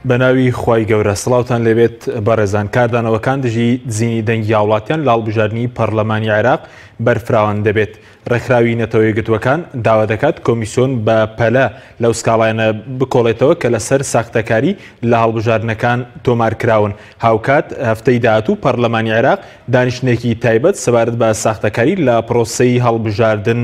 بەناوی خوای گەورە سڵاوتان لێبێت بەڕێزان کاردانەوەکان دژی دزینی دەنگی هاوڵاتیان لە هەڵبژاردنی پەڕلەمانی عێراق بەرفراوان دەبێت. ڕێکخراوی نەتەوە یەکگرتووەکان داوا دەکات کۆمیسیۆن بە پەلە لەو سکاڵایانە بکۆڵێتەوە کە لەسەر ساختەکاری لە هەڵبژاردنەکان تۆمارکراون. هاوکات هەفتەی داهاتوو پەڕلەمانی عێراق دانیشتنێکی تایبەت سەبارەت بە ساختەکاری لە پرۆسەی هەڵبژاردن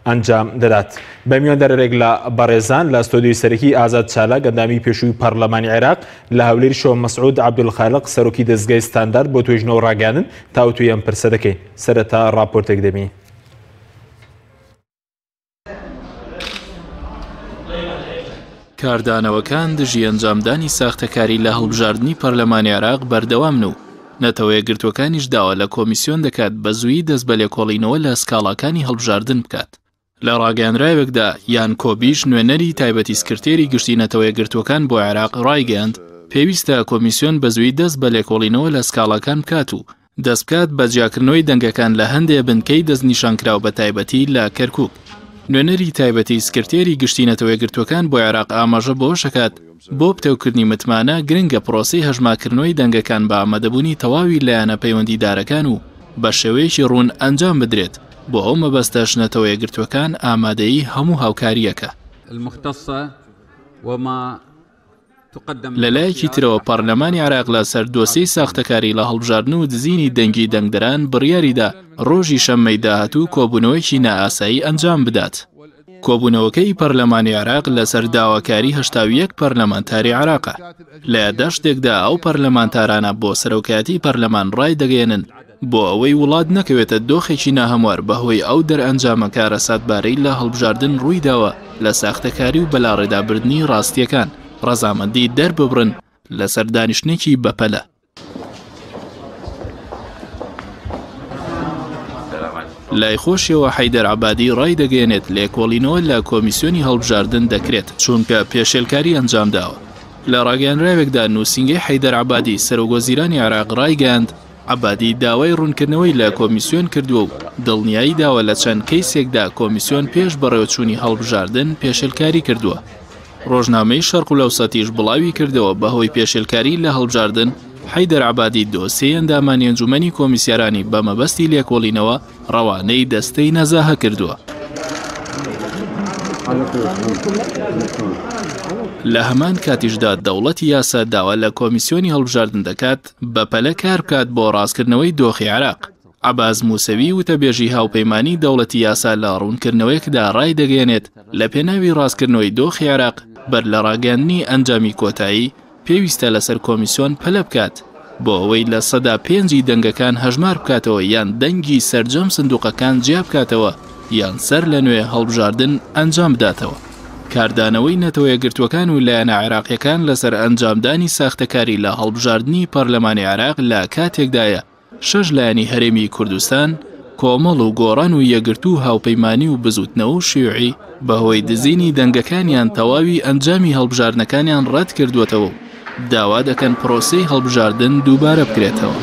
ئەنجام دەدات. بە میواندارێک لە بەڕێزان لە ستۆدیۆی سەرەکی ئازاد چالاک ئەندامی پێشووی پەڕلەمانی عێراق لە هەولێریشەوە مەسعود عەبدولخالق سەرۆکی دەزگای ستاندارد بۆ توێژینەوە ڕاگەیاندن تاوتوێی ئەم پرسە دەکەین. سەرەتا ڕاپۆرتێک دەبینین. کاردانەوەکان دژی ئەنجامدانی ساختەکاری لە هەڵبژاردنی پەرلەمانی عێراق بەردەوامن و نەتەوەیەکگرتووەکانیش داوا لە کۆمیسیۆن دەکات بە زوویی دەست بە لێکۆڵینەوە لە سکاڵاکانی هەڵبژاردن بکات. لە ڕاگەیەنراوێکدا یان کۆبیش نوێنەری تایبەتی سکرتێری گشتی نەتەوەیەکگرتووەکان بۆ عێراق ڕایگەیاند، پێویستە کۆمیسیۆن بە زوویی دەست بە لێکۆڵینەوە لە سکاڵاکان بکات و دەستبکات بە جیاکردنەوەی دەنگەکان لە هەندێ بنکەی دەستنیشانکراو بە تایبەتی لە کەرکوک. نوێنەری تایبەتی سکرتێری گشتی نەتەوەیەکگرتووەکان بۆ عێراق ئاماژە بەوەشەکات، بۆ پتەوکردنی متمانە گرنگە پرۆسەی هەژماکردنەوەی دەنگەکان بە ئامادەبوونی تەواوی لایەنە پەیوەندیدارەکان و بە شێوەیەکی ڕوون ئەنجام بدرێت، بۆ ئەو مەبەستەش نەتەوەیەکگرتووەکان ئامادەی هەموو هاوکارییەکە. لەلایەکی ترەوە پەرلەمانی عێراق لەسەر دۆسێی ساختەکاری لە هەڵبژاردن و دزینی دەنگی دەنگدەران بڕیاریدا ڕۆژی شەممەی داهاتوو کۆبوونەوەیەکی نائاسایی ئەنجام بدات. کۆبوونەوەکەی پەرلەمانی عێراق لەسەر داواکاری 81 پەرلەمانتاری عێراقە. لە یاداشتێکدا ئەو پەرلەمانتارانە بۆ سەرۆکایەتی پەرلەمان ڕایدەگەیەنن، بۆ ئەوەی وڵات نەکەوێتە دۆخێکی ناهەموار بەهۆی ئەو دەرئەنجامە کارەساتبارەی لە هەڵبژاردن ڕوویداوە لە ساختەکاری و بەلاڕێدابردنی ڕاستییەکان، ڕەزامەندی دەرببڕن لەسەر دانیشتنێکی بەپەلە. لای خۆشیەوە حەیدەر عەبادی ڕایدەگەیەنێت لێکۆڵینەوە لە کۆمیسیۆنی هەڵبژاردن دەکرێت چونکە پێشێلکاری ئەنجامداوە. لە ڕاگەیەنراوێکدا نووسینگەی حەیدەر عەبادی سەرۆکوەزیرانی عێراق ڕایگەیاند، عەبادی داوای ڕوونکردنەوەی لە کۆمیسیۆن کردووە و دڵنیایی داوە لە چەند کەیسێکدا کۆمیسیۆن پێش بەڕێوەچوونی هەڵبژاردن پێشێلکاری کردووە. ڕۆژنامەی شەرقولئەوسەتیش بڵاوی کردەوە بەهۆی پێشێلکاری لە هەڵبژاردن، حەیدەر عەبادی دۆسیەی ئەندامانی ئەنجوومەنی کۆمیسیارانی بە مەبەستی لێکۆڵینەوە ڕەوانەی دەستەی نەزاهە کردووە. لە هەمان کاتیشدا دەوڵەتی یاسا داوا لە کۆمیسیۆنی هەڵبژاردن دەکات بەپەلە کار بکات بۆ ڕاستکردنەوەی دۆخی عێراق. عەباس موسەوی وتەبێژی هاوپەیمانی دەوڵەتی یاسا لە ڕوونکردنەوەیەکدا ڕایدەگەیەنێت، لە پێناوی ڕاستکردنەوەی دۆخی عێراق بەر لە ڕاگەیاندنی ئەنجامی کۆتایی، پێویستە لەسەر کۆمیسیۆن پەلە بکات بۆ ئەوەی 5% ی دەنگەکان هەژمار بکاتەوە یان دەنگی سەرجەم سندوقەکان جیا بکاتەوە یان سەر لە نوێ هەڵبژاردن ئەنجام بداتەوە. کاردانەوەی نەتەوەیەکگرتووەکان و لایەنە عێراقییەکان لەسەر ئەنجامدانی ساختەکاری لە هەڵبژاردنی پەرلەمانی عێراق لە کاتێکدایە شەش لایەنی هەرێمی کوردستان، کۆمەڵ و گۆڕان و یەکگرتوو و هاوپەیمانی و بزوتنەوە و شیوعی، بەهۆی دزینی دەنگەکانیان تەواوی ئەنجامی هەڵبژاردنەکانیان ڕەتکردووەتەوە و داوا دەکەن پرۆسەی هەڵبژاردن دووبارە بکرێتەوە.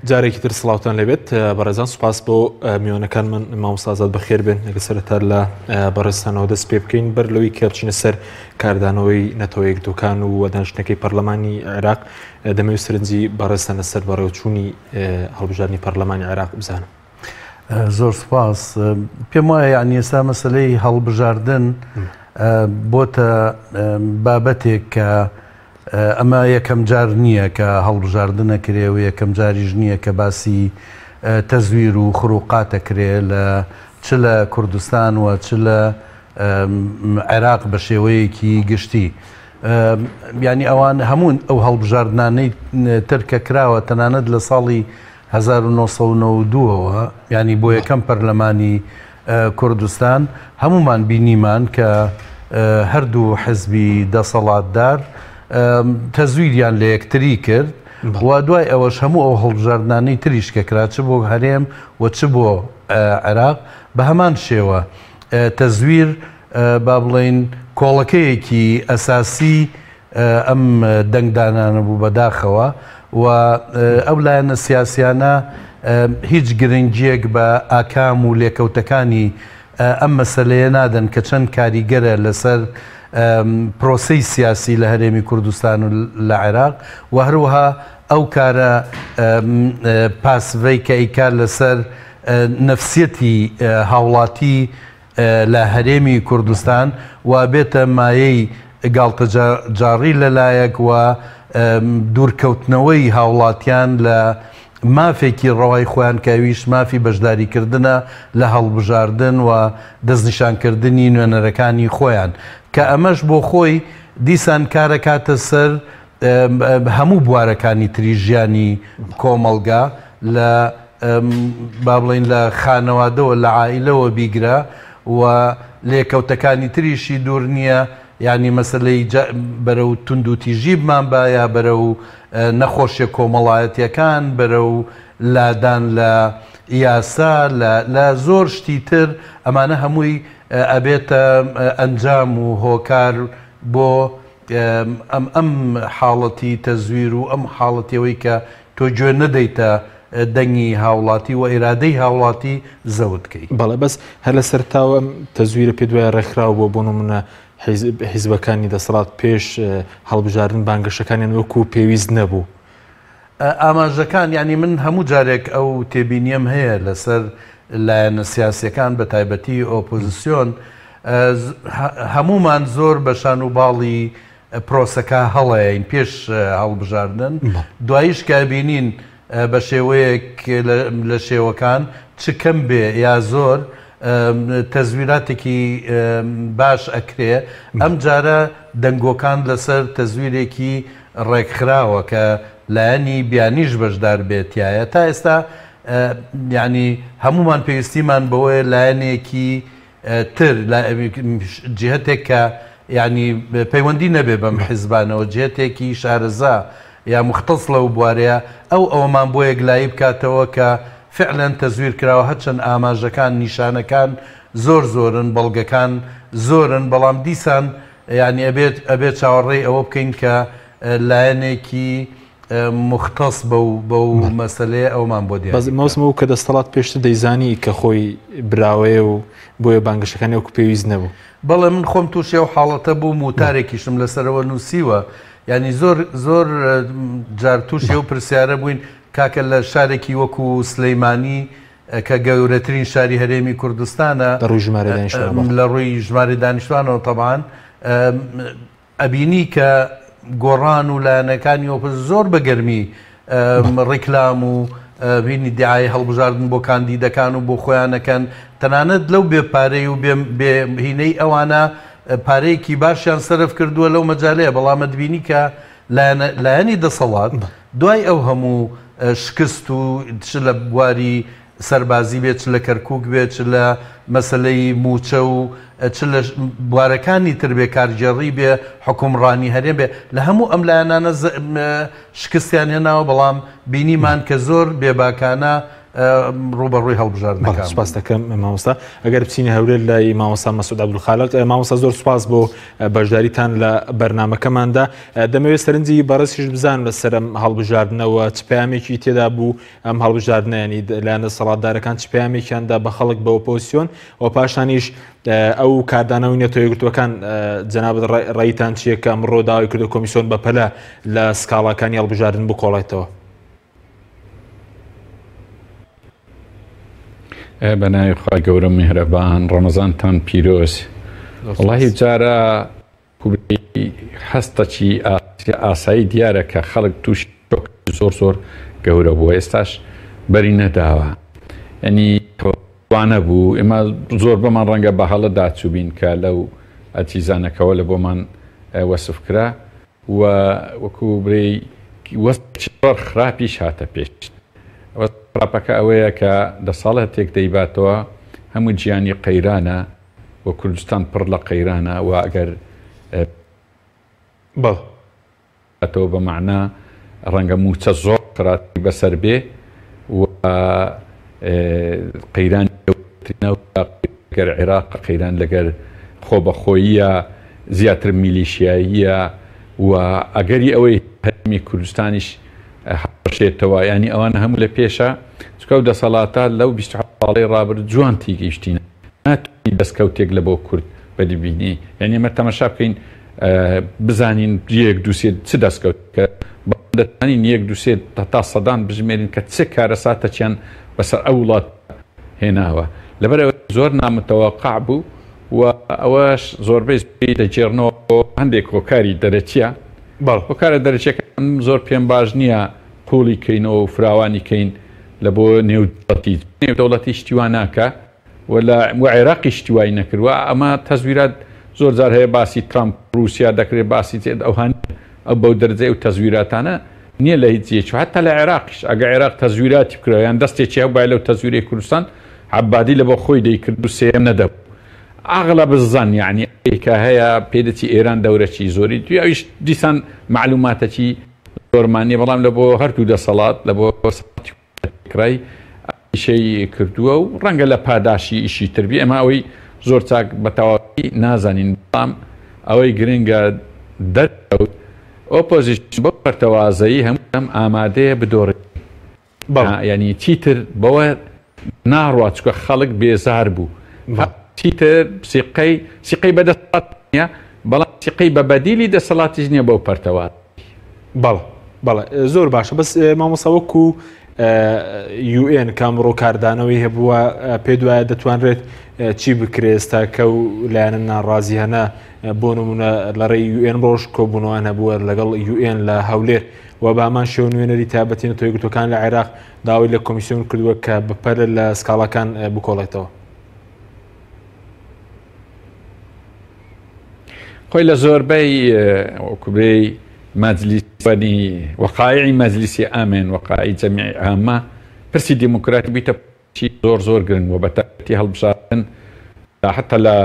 جارێکی تر سڵاوتان لێبێت بەڕێزان سوپاس بۆ میوانەکان من مامۆستا ئازاد بەخێر بێن لەگە سەرەتا لە بەڕێزتانەوە دەست پێ بکەین بەر لەوەی کە بچینە سەر کاردانەوەی نەتەوە یەکگرتووەکان و دانیشتنەکەی پەرلەمانی عێراق دەمەوێت سەرنجی بەڕێزتان لەسەر بەڕێوەچوونی هەڵبژاردنی پەرلەمانی عێراق بزانم. زۆر سوپاس. پێم وایە یعنی ئێستا مەسلەی هەڵبژاردن بۆتە بابەتێک کە ئەمە یەکەم جار نییە کە هەڵبژاردن ئەکرێ و یەکەم جاریش نییە کە باسی تەزویر و خروقات ئەکرێ لە چ لە کوردستان و چ لە عێراق بە شێوەیەکی گشتی. یانی ئەوان هەموو ئەو هەڵبژاردنانەی تر کە کراوە تەنانەت لە ساڵی 1992 ەوە یانی بۆ یەکەم پەرلەمانی کوردستان هەموومان بینیمان کە هەردوو حزبی دەسەڵاتدار تەزویریان لە یەکتری کرد. و دوای ئەوەش هەموو ئەو هەڵبژاردنانەی تریش کە کرا چ بۆ هەرێم و چ بۆ عێراق بە هەمان شێوە تەزویر با بڵێین کۆڵەکەیەکی ئەساسی ئەم دەنگدانانە بوو بەداخەوە و ئەو لایەنە سیاسیانە هیچ گرنگیەک بە ئاکام و لێکەوتەکانی ئەم مەسەلەیە نادەن کە چەند کاریگەرە لەسەر پرۆسەی سیاسی لە هەرێمی کوردستان و لە عێراق و هەروەها ئەو کارە پاسڤەی کە ئەیکات لەسەر نەفسیەتی هاوڵاتی لە هەرێمی کوردستان و بێتە مایەی گاڵتەجاڕی لەلایەک و دوورکەوتنەوەی هاوڵاتیان لە مافێکی ڕەوای خۆیان کە ئەویش مافی بەشداریکردنە لە هەڵبژاردن و دەستنیشانکردنی نوێنەرەکانی خۆیان کە ئەمەش بۆ خۆی دیسان کارەکاتە سەر هەموو بوارەکانی تری ژیانی کۆمەڵگا لە با بڵێین لە خانەوادەوە لە عائیلەوە بیگرە و لێکەوتەکانی تریشی دوور نییە یانی مەسەلەی بەرەو توندوتیژی بمانبا یا بەرەو نەخۆشیە کۆمەڵایەتیەکان بەرەو لادان لە یاسا لە لە زۆر شتی تر ئەمانە هەمووی ئەبێتە ئەنجام و هۆکار بۆ ئەم ئەم حاڵەتی تەزویر و ئەم حاڵەتیەوەی کە تۆ گوێ نەدەیتە دەنگی هاوڵاتی و ئیرادەی هاوڵاتی زەوت کەی. بەڵێ بەس هەر لە سەرتاوە ئەم تەزویرە پێت وایە ڕێکخراو بووە بۆ نمونە حیزبەکانی دەسەڵات پێش هەڵبژاردن بانگەشەکانیان وەکو پێویست نەبوو؟ ئاماژەکان یانی من هەموو جارێک ئەو تێبینیەم هەیە لەسەر لایەنە سیاسیەکان بە تایبەتی ئۆپۆزسیۆن هەموومان زۆر بە شان و باڵی پرۆسەکە هەڵەین پێش هەڵبژاردن دواییش کە بینین بە شێوەیەک لە شێوەکان چ کەم بێ یا زۆر تەزویراتێکی باش ئەکرێ ئەم جارە دەنگۆکان لەسەر تەزویرێکی ڕێکخراوە کە لایەنی بیانیش بەشدار بێت تایە تا ئێستا یعنی هەمومان پێویستیمان بەوەیە لایەنێکی تر جیهەتێک کە یانی پەیوەندی نەبێ بەم حیزبانەوە جیهەتێکی شارەزا یا مختص لەو بوارەیە ئەو ئەوەمان بۆ یەکلایی بکاتەوە کە فعلەن تەزویر کراوە هەرچەند ئاماژەکان نیشانەکان زۆر زۆرن بەڵگەکان زۆرن بەڵام دیسان یانی ئەبێت ئەبێت چاوەڕێی ئەوە بکەین کە لایەنێکی موختەس بەو بەو مەسەلەیە ئەومان بۆ دیاری بەس مەوسم ئەو کە دەستەڵات پێشتر دەیزانی کە خۆی براوەیە و بۆیە بانگەشەکانی وەکو پێویست نەبوو. بەڵێ من خۆم تووشی ئەو حاڵەتە بووم وتارێکیشم لەسەرەوە نووسیوە یانی زۆر زۆر جار تووشی ئەو پرسیارە بووین کاکە لە شارێکی وەکو سلەیمانی کە گەورەترین شاری هەرێمی کوردستانە لە ڕووی ژمارەی دانیشتوانەوە لە ڕووی ژمارەی دانیشتوانەوە تەبعەن ئەبینی کە گۆڕان و لایەنەکانی ئۆپۆزیسیۆن زۆر بە گەرمی ڕیکلام و هینی دیعای هەڵبژاردن بۆ کاندیدەکان و بۆ خۆیان ئەکەن، تەنانەت لەو بێ پارەی و بێ بێ هینەی ئەوانە پارەیەکی باشیان سەرف کردووە لەو مەجالەیە، بەڵام ئەتبینی کە لایەنە لایەنی دەسەڵات دوای ئەو هەموو شکست و چ لە بواری سەربازی بێت، چ لە کەرکوک بێت، چ لە مەسەلەی مووچە و چ لە بوارەکانی تر بێ، کارگێڕی بێ، حوکمڕانی هەرێم بێ، لە هەموو ئەم لایەنانە شکستیان هێناوە، بەڵام بینیمان کە زۆر بێباکانە ڕووبەڕووی هەڵبژاردنەکان بوون. سوپاس دەکەم مامۆستا. ئەگەر بچینە هەولێر لای مامۆستا مەسعود عەبدولخالق، مامۆستا زۆر سوپاس بۆ بەشداریتان لە بەرنامەکەماندا. دەمەوێت سەرنجی بەڕێزیش بزانم لەسەر ئەم هەڵبژاردنەوە چ پەیامێکی تێدا بوو، ئەم هەڵبژاردنە ینی لایەن دەسەڵاتدارەکان چ پەیامێکیان دا بە خەڵک بە ئۆپۆزیسیۆن و پاشانیش ئەو کاردانەوەی نەتەوە یەکگرتووەکان جەنابت ڕێیتان چییە کە ئەمڕۆ داوای کردو کۆمیسیۆن بەپەلە لە سکاڵاکانی هەڵبژاردن بکۆڵێتەوە؟ بە ناوی خوای گەورە میهرەبان ڕەمەزانتان پیرۆز وەڵاهی جارە کوبی هەستەکی ئاسایی دیارە کە خەڵک تووشی شۆکی زۆر زۆر گەورە بووە ئێستاش بەری نەداوە یعنی وانە بوو ئێمە زۆربەمان ڕەنگە بە هەڵە داچووبین کە لەو ئەچیزانەکەوە لە بۆمان وەسف کرا و وەکو برێی وەسفێکی زۆر خراپیش هاتە پێش. وەسفە خراپەکە ئەوەیە کە دەسەڵاتێک دەیباتەوە هەموو جیهانی قەیرانە و کوردستان پڕ لە قەیرانە و ئەگەر بەڵێ. باتەوە بە مەعنا. ڕەنگە مووچە زۆر خراپی بەسەر بێ و قەیرانی ناو گەر عێراق قەیران لەگەر خۆبەخۆییە زیاتر میلیشیاییە و ئەگەری ئەوەی هەرێمی کوردستانیش هەڵوەشێتەوە یانی ئەوانە هەموو لە پێشە چونکە ئەو دەسەڵاتە لەو 27 ساڵەی ڕابرد جوان تیگەیشتینە ناتوانی دەستکەوتێک لە بۆ کورد بەدی بینی یعنی ئەمە تەمەشا بکەین بزانین یەک دووسێ چ دەستکەوت کە دەتوانین یەک دووسێ تا سەدان بژمێرین کە چ کارەساتەکیان بەسەر ئەو وڵات هێناوە لەبەر زۆر نامتەوەقع بوو و ئەوەش زۆربەی زۆری دەگێڕنەوە بۆ هەندێک هۆکاری دەرەکیە، بەڵێ. هۆکارە دەرەکیەکان من زۆر پێم باش نییە قوڵی کەینەوە و فراوانی کەین لە بۆ نێودەوڵەتی، نێودەوڵەتی شتی وا ناکا و لە و عێراقیش شتی وای نەکردوە، ئەمە تەزویرات زۆر جار هەیە باسی ترامپ ڕووسیا دەکرێت باسی ئەوها نییە ئەو بەو دەرەجەی ئەو تەزویراتانە نییە لە هیچ جێیەکی و حەتا لە عێراقیش ئەگەر عێراق تەزویراتی بکرا یان دەستێکی هەبوایە لەو تەزویرەی کوردستان عەبادی لەبۆ خۆی دەیکرد و سێیەم نەدەبوو. اغلب الظن یەعنی ئەوەی کە هەیە پێدەچی ئێران دەورەکی زۆری دوی ئەویش دیسان مەعلوماتەکی زۆرمان نیە بەڵام لە بۆ هەردوو دەسەڵات لە بۆ تێکرای ئیشەی کردووە و ڕەنگە لە پاداشی ئیشی تر بی ئەمە ئەوەی زۆر چاک بە تەواوی نازانین بەڵام ئەوەی گرنگە دەرکەوت ئۆپۆزیسیۆن بەو پەرتەوازەیی هەموو دەم ئامادەیە بدۆڕێ بەڵێ. یانی چیتر بەوە ناڕوا چونکە خەڵک بێزار بوو بەڵێ. چیتر سیقەی سیقەی بە دەسەڵات نییە بەڵام سیقەی بە بەدیلی دەسەڵاتیش نییە بەو پەرتەوازەیی. بەڵێ بەڵێ زۆر باشە بەس مامۆستا وەکو یوئێن کە ئەمڕۆ کاردانەوەی هەبووە پێ دوایە دەتوانرێت چی بکرێت ئێستا کە و لایەنە ناڕازی هەنە بۆ نمونە لە ڕێی یوئێن ڕۆژ کۆبوونەوەیان هەبووە لەگەڵ یوئێن لە هەولێر و بە هەمان شێوە نوێنەری تایبەتی نەتەوە یەکگرتووەکان لە عێراق داوای لە کۆمیسیۆن کردووە کە بەپەلە لە سکاڵاکان بکۆڵێتەوە. خۆی لە زۆربەی وەکوبێی مەجلیسانی وەقایعی مەجلیسی ئامێن وەقائی جەمیعی عامە پرسی دیموکراتی بیتە زۆر زۆر گرنگ و بەتایبەتی هەڵبژاردن حتا لە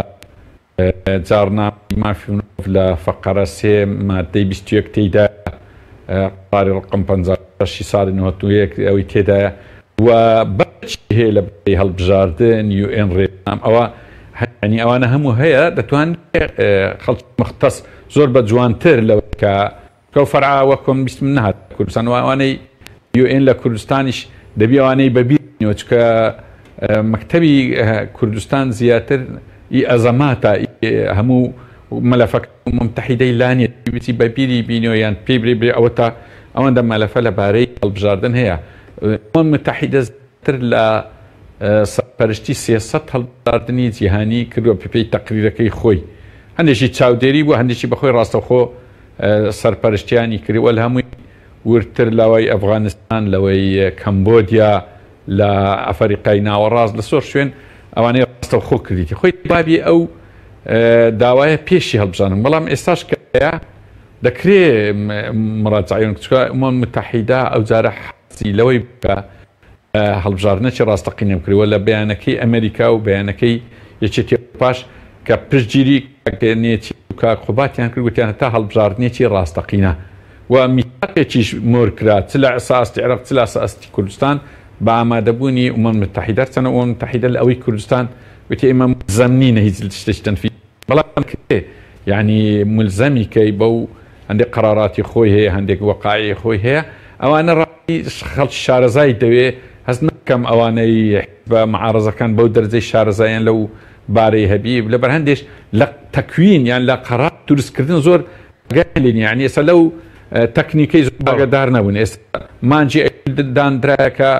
جاڕنامەی مافی مرۆڤ لە فەقەرە سێ ماددەی 21 تێیدا قەراری ڕقم 56 ی ساڵی 91 ئەوەی تێدایە و بەشی هەیە لە بارەی هەڵبژاردن یو ئێن ڕێنام ئەوە یانی ئەوانە هەموو هەیە دەتوانرێ خەڵکی مختەس زۆر بە جوانتر لەوەی کە کەو فەرعە وەک کۆم بیستم نەهات کوردستان و ئەوانەی یو ئێن لە کوردستانیش دەبی ئەوانەی بەبیر بینەوە چکە مەکتەبی کوردستان زیاتر ئی ئەزەماتە هەموو مەلەفەکە ممتحیدەی لانیە بچی بەبیری بینەوە یان پێی برێ برێ ئەوە تا ئەوەندە مەلەفە لە بارەی هەڵبژاردن هەیە متحیدە زیاتر لە سەرپەرشتی 300 هەڵبژاردنی جیهانی کردووە پێی تەقریرەکەی خۆی هەندێکی چاودێری بوو هەندێکی بەخۆی ڕاستەوخۆ سەرپەرشتیانی کرد وە لە هەمووی وردتر لەوەی ئەفغانستان، لەوەی کەمبۆدیا، لە ئەفەریقای ناوەڕاست، لە زۆر شوێن ئەوانەی ڕاستەوخۆ کردیتی. خۆی بابی ئەو داوایە پێشی هەڵبژاردن، بەڵام ئێستاش کە هەیە دەکرێ مراجعەی چونکە ئومەم متحیدە ئەو جارە حەزی لەوەی بوو کە هەڵبژاردنێکی ڕاستەقینە بکرێت و لە بەیانەکەی ئەمەریکا و بەیانەکەی یەکێتی ئەوروپاش کە پشتگیری کاک نێچیر و کاک قوبادیان کرد گوتیان هەتا هەڵبژاردنێکی ڕاستەقینە و میساقێکیش مۆر کرا چ لە ئاستی عێراق چ لە ئاستی کوردستان بە ئامادەبوونی ئومەم متحیدە هەرچەندە ئومەم متحیدە لە ئەوەی کوردستان گوتی ئێمە مولزەم نینە هیچ شتێکی تەنفیز بەڵام کرێ یعنی ملزەمی کەی بەو هەندێک قەراراتی خۆی هەیە هەندێک وەقایعی خۆی هەیە ئەوانە ڕاستی خەڵکی شارەزای دەوێ هەست ناکەم ئەوانەی حیزبە معارەزەکان بەو دەرەجەی شارەزایان لەو بارەی هەبی لەبەر هەندێش لە تەکوین یان لە قەرار دروستکردن زۆر ئاگایان لێ نییە یعنی ئێستا لەو تەکنیکەی زۆر ئاگادار نەبوون ئێستا مانگی ئەیلول داندرایە کە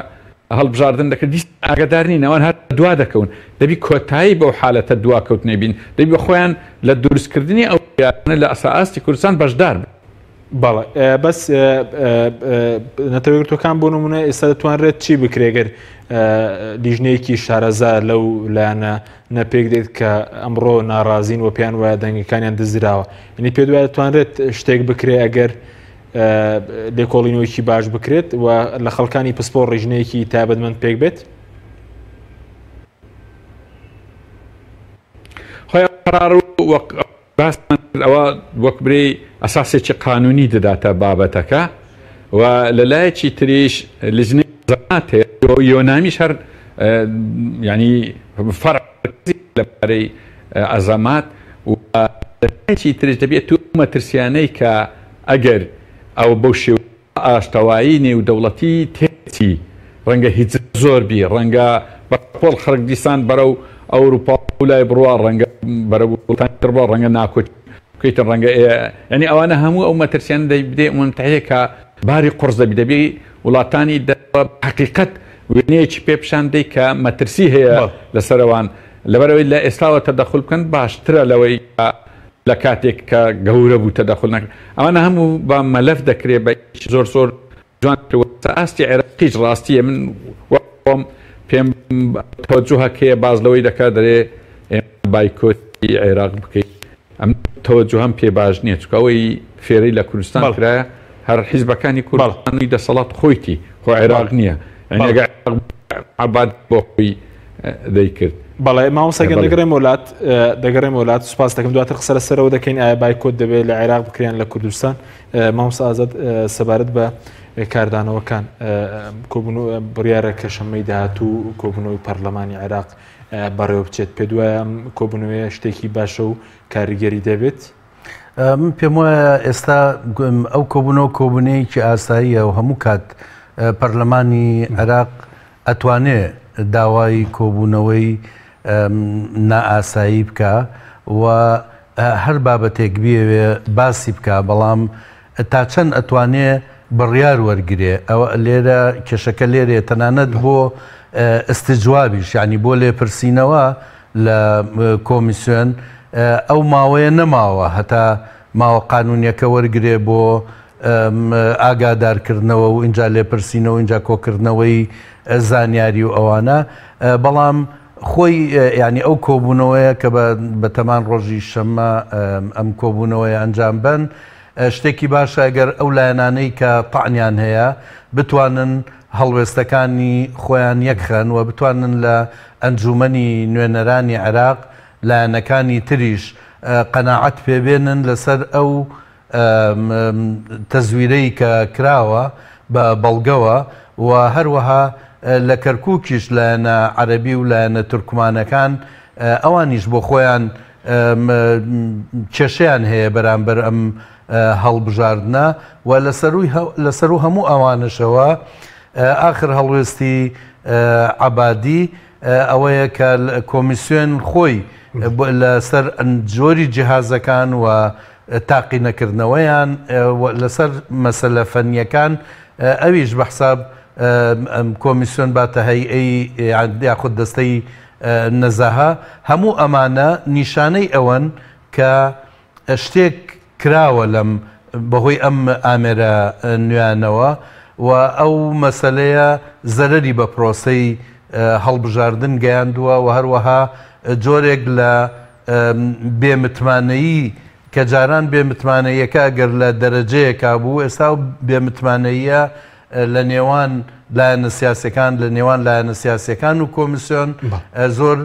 هەڵبژاردن دەکرد دیسان ئاگادار نین ئەوان هەر دوا دەکەون دەبی کۆتایی بەو حالەتە دواکەوتنەی بین دەبی بە خۆیان لە دروستکردنی ئەو بڕیارانە لە ئەسا ئاستی کوردستان بەشدار بن. بەڵێ بەس نەتەوە یەکگرتووەکان بۆ نمونە ئێستا دەتوانرێت چی بکرێت گەر لیژنەیەکی شارەزا لەو لایەنە نەپێک دێت کە ئەمڕۆ ناڕازین و پێیان وایە دەنگەکانیان دزراوە یعنی پێ دوایە دەتوانرێت شتێک بکرێ ئەگەر لێکۆڵینەوەیەکی باش بکرێت و لە خەڵکانی پسپۆڕ ڕیژنەیەکی تایبەتمەند پێک بێت؟ خۆی قەرار و وەک باسمان کرد ئەوە وەک برێی ئەساسێکی قانونی دەداتە بابەتەکە. و لە لایەکی تریش لیژنەی ئەزەمات هەیە، یۆنامیش هەر یانی فەرع لەبارەی ئەزەمات و لە لایەکی تریش دەبێت و ئەو مەترسیانەی کە ئەگەر ئەو بەو شێوە ئاشتەوایی نێودەوڵەتی تێچی ڕەنگە هیجرە زۆر بی، ڕەنگە بە شەپۆڵ خەڵک دیسان بەرەو ئەوروپا و لای بڕوا، ڕەنگە بەرەو وڵاتانی تر بڕوا، ڕەنگە ناکۆکی بکەیتن، ڕەنگە ئێ یانی ئەوانە هەموو ئەو مەترسیانە دەبێ ئومەم متحیدە کە باری قوڕس دەبی، دەبی وڵاتانی دەرەوە بە حەقیقەت وێنەیەکی پێ پیشان بدەی کە مەترسی هەیە لەسەر ئەوان، لەبەرئەوەی لە ئێستاوە تەدەخول بکەن باشترە لەوەی کە لە کاتێک کە گەورە بوو تەدەخول نەکرد. ئەوانە هەموو بە مەلەف دەکرێ بە ئیشی زۆر زۆر جوان دەکرێ و لەسەر ئاستی عێراقیش ڕاستییە من وەک خۆم پێم تەوەجوهەکەیە باس لەوەی دەکات دەرێ ئێمە بایکۆتی عێراق بکەین ئەم تەوەجوهەم پێ باش نییە چونکە ئەوەی فێرەی لە کوردستان کرایە هەر حیزبەکانی کوردستانی دەسەڵات خۆیتی خۆ عێراق نییە یانی ئەگەر عێراق عەباد بۆ خۆی دەیکرد. بەڵێ مامۆستا گیان دەگەڕێمەوە لات دەگەڕێمەوە لات سوپاس دەکەم دواتر قسە لەسەرەوە دەکەین ئایا بایکۆت دەبێت لە عێراق بکرێن لە کوردستان مامۆستا ئازاد سەبارەت بە کاردانەوەکان بڕیارە کە شەممەی داهاتوو کۆبوونەوەی پەرلەمانی عێراق بەڕێوە بچێت پێ دوایە ئەم کۆبوونەوەیە شتێکی باشە و کاریگەری دەبێت؟ من پێم وایە ئێستا ئەو کۆبوونەوە کۆبوونەیەکی ئاساییە و هەموو کات پەرلەمانی عێراق ئەتوانێ داوای کۆبوونەوەی نائاسایی بکا و هەر بابەتێک بیەوێ باسی بکا، بەڵام تا چەند ئەتوانێ بڕیار وەرگرێ ئەوە لێرە کێشەکە لێرەیە، تەنانەت بۆ ئیستجوابیش یانی بۆ لێپرسینەوە لە کۆمیسیۆن ئەو ماوەیە نەماوە هەتا ماوە قانونیەکە وەرگرێ بۆ ئاگادارکردنەوە و ئینجا لێپرسینەوە ئینجا کۆکردنەوەی زانیاری و ئەوانە بەڵام خۆی یانی ئەو کۆبوونەوەیە کە بە تەمان ڕۆژی شەممە ئەم کۆبوونەوەیە ئەنجام بەن شتێکی باشە گەر ئەو لایەنانەی کە تەعنیان هەیە بتوانن هەڵوێستەکانی خۆیان یەکخەن و بتوانن لە ئەنجوومەنی نوێنەرانی عێراق لایەنەکانی تریش قەناعەت پێبێنن لەسەر ئەو تەزویرەی کە کراوە بە بەڵگەوە و هەروەها لە کەرکوکیش لایەنە عەرەبی و لایەنە تورکمانەکان ئەوانیش بۆ خۆیان کێشەیان هەیە بەرامبەر ئەم هەڵبژاردنە و لەسەروو هەموو ئەوانەشەوە ئاخر هەڵوێستی عەبادی ئەوەیە کە کۆمیسیۆن خۆی لەسەر جۆری جیهازەکان و تاقینەکردنەوەیان لەسەر مەسەلە فەنییەکان ئەویش بە حساب کۆمیسیۆن باتە هەیئەی یاخود دەستەی نەزاهە هەموو ئەمانە نیشانەی ئەوەن کە شتێک کراوە لەم بەهۆی ئەم ئامێرە نوێیانەوە و ئەو مەسەلەیە زەرەری بە پرۆسەی هەڵبژاردن گەیاندووە و هەروەها جۆرێک لە بێ متمانەیی کە جاران بێ متمانەییەکە ئەگەر لە دەرەجەیەکا بوو ئێستا ئەو بێ متمانەییە لە نێوان لایەنە سیاسەکان لە نێوان لایەنە سیاسەکان و کۆمیسیۆن زۆر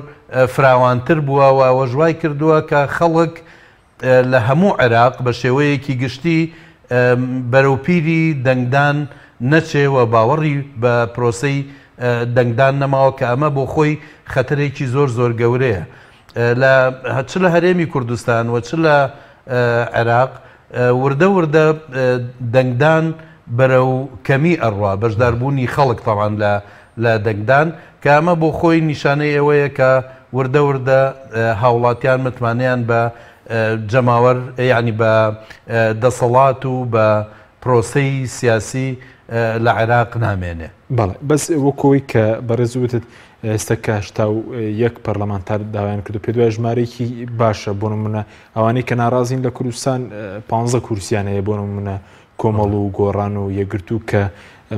فراوانتر بووە و ئەوەش وای کردووە کە خەڵک لە هەموو عێراق بە شێوەیەکی گشتی بەرەوپیری دەنگدان نەچێ و باوەڕی بە پرۆسەی دەنگدان نەماوە کە ئەمە بۆ خۆی خەتەرێکی زۆر زۆر گەورەیە لە چ لە هەرێمی کوردستان و چ لە عێراق وردە وردە دەنگدان بەرەو کەمی ئەڕوا بەشداربوونی خەڵک تەوان لە لە دەنگدان کە ئەمە بۆ خۆی نیشانەی ئەوەیە کە وردە وردە هاوڵاتیان متمانەیان بە جەماوەر یانی بە دەسەڵات و بە پرۆسەی سیاسی لە عێراق نامێنێ. بەڵێ بەس وەک ئەوەی کە بەڕێز وتت ئێستا کە 81 پەرلەمانتار داوایان کردو پێ دوای ژمارەیەکی باشە بۆ نمونە ئەوانەی کە ناڕازین لە کوردستان 15 کورسیان هەیە بۆ نمونە کۆمەڵ و گۆڕان و یەکگرتوو کە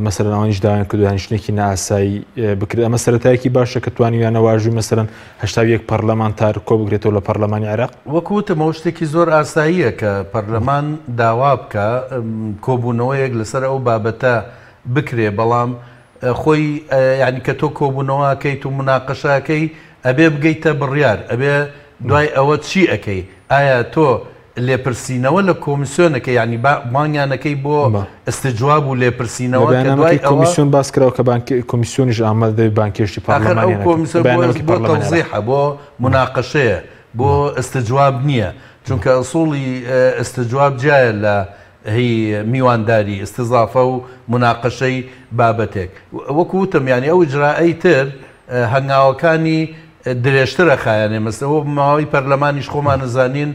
مەسەلەن ئەوانیش داوایان کردو دانیشتنێکی نائاسایی بکرێت ئەمە سەرەتایەکی باشە کە توانیویانە واژووی مەسەلەن 81 پەرلەمانتار کۆ بکرێتەوە لە پەرلەمانی عێراق. وەک وتم ئەوە شتێکی زۆر ئاساییە کە پەرلەمان داوا بکا کۆبوونەوەیەک لەسەر ئەو بابەتە بکرێ بەڵام خۆی یانی کە تۆ کۆبوونەوە ئەکەیت و موناقەشە ئەکەی ئەبێ بگەیتە بڕیار ئەبێ دوای ئەوە چی ئەکەی ئایا تۆ لێپرسینەوە لە کۆمیسیۆنەکە یانی بانگیانەکەی بۆ ئستجواب و لە لێپرسینەوە کە دوای بەیاننامەکەی ئەوە کۆمیسیۆن باس کراوە کە بانک کۆمیسیۆنیش ئامادە دەبێت بانگهێشتی ئاخر ئەو پارلەمانیان ئەکات. کۆمیسیۆن بۆ بەیاننامەکەی بۆ پارلەمانی عێراق. تەوزیحە بۆ موناقەشەیە بۆ ئستجواب نییە چونکە ئسوڵی ئستجواب جیایە لە هی میوانداری ئستزافە و موناقەشەی بابەتێک وەکو وتم یانی ئەو ئیجرائەی تر هەنگاوەکانی درێژتر ئەخایەنێ مەسە ئەوە ماوەی پەرلەمانیش خۆمان ئەزانین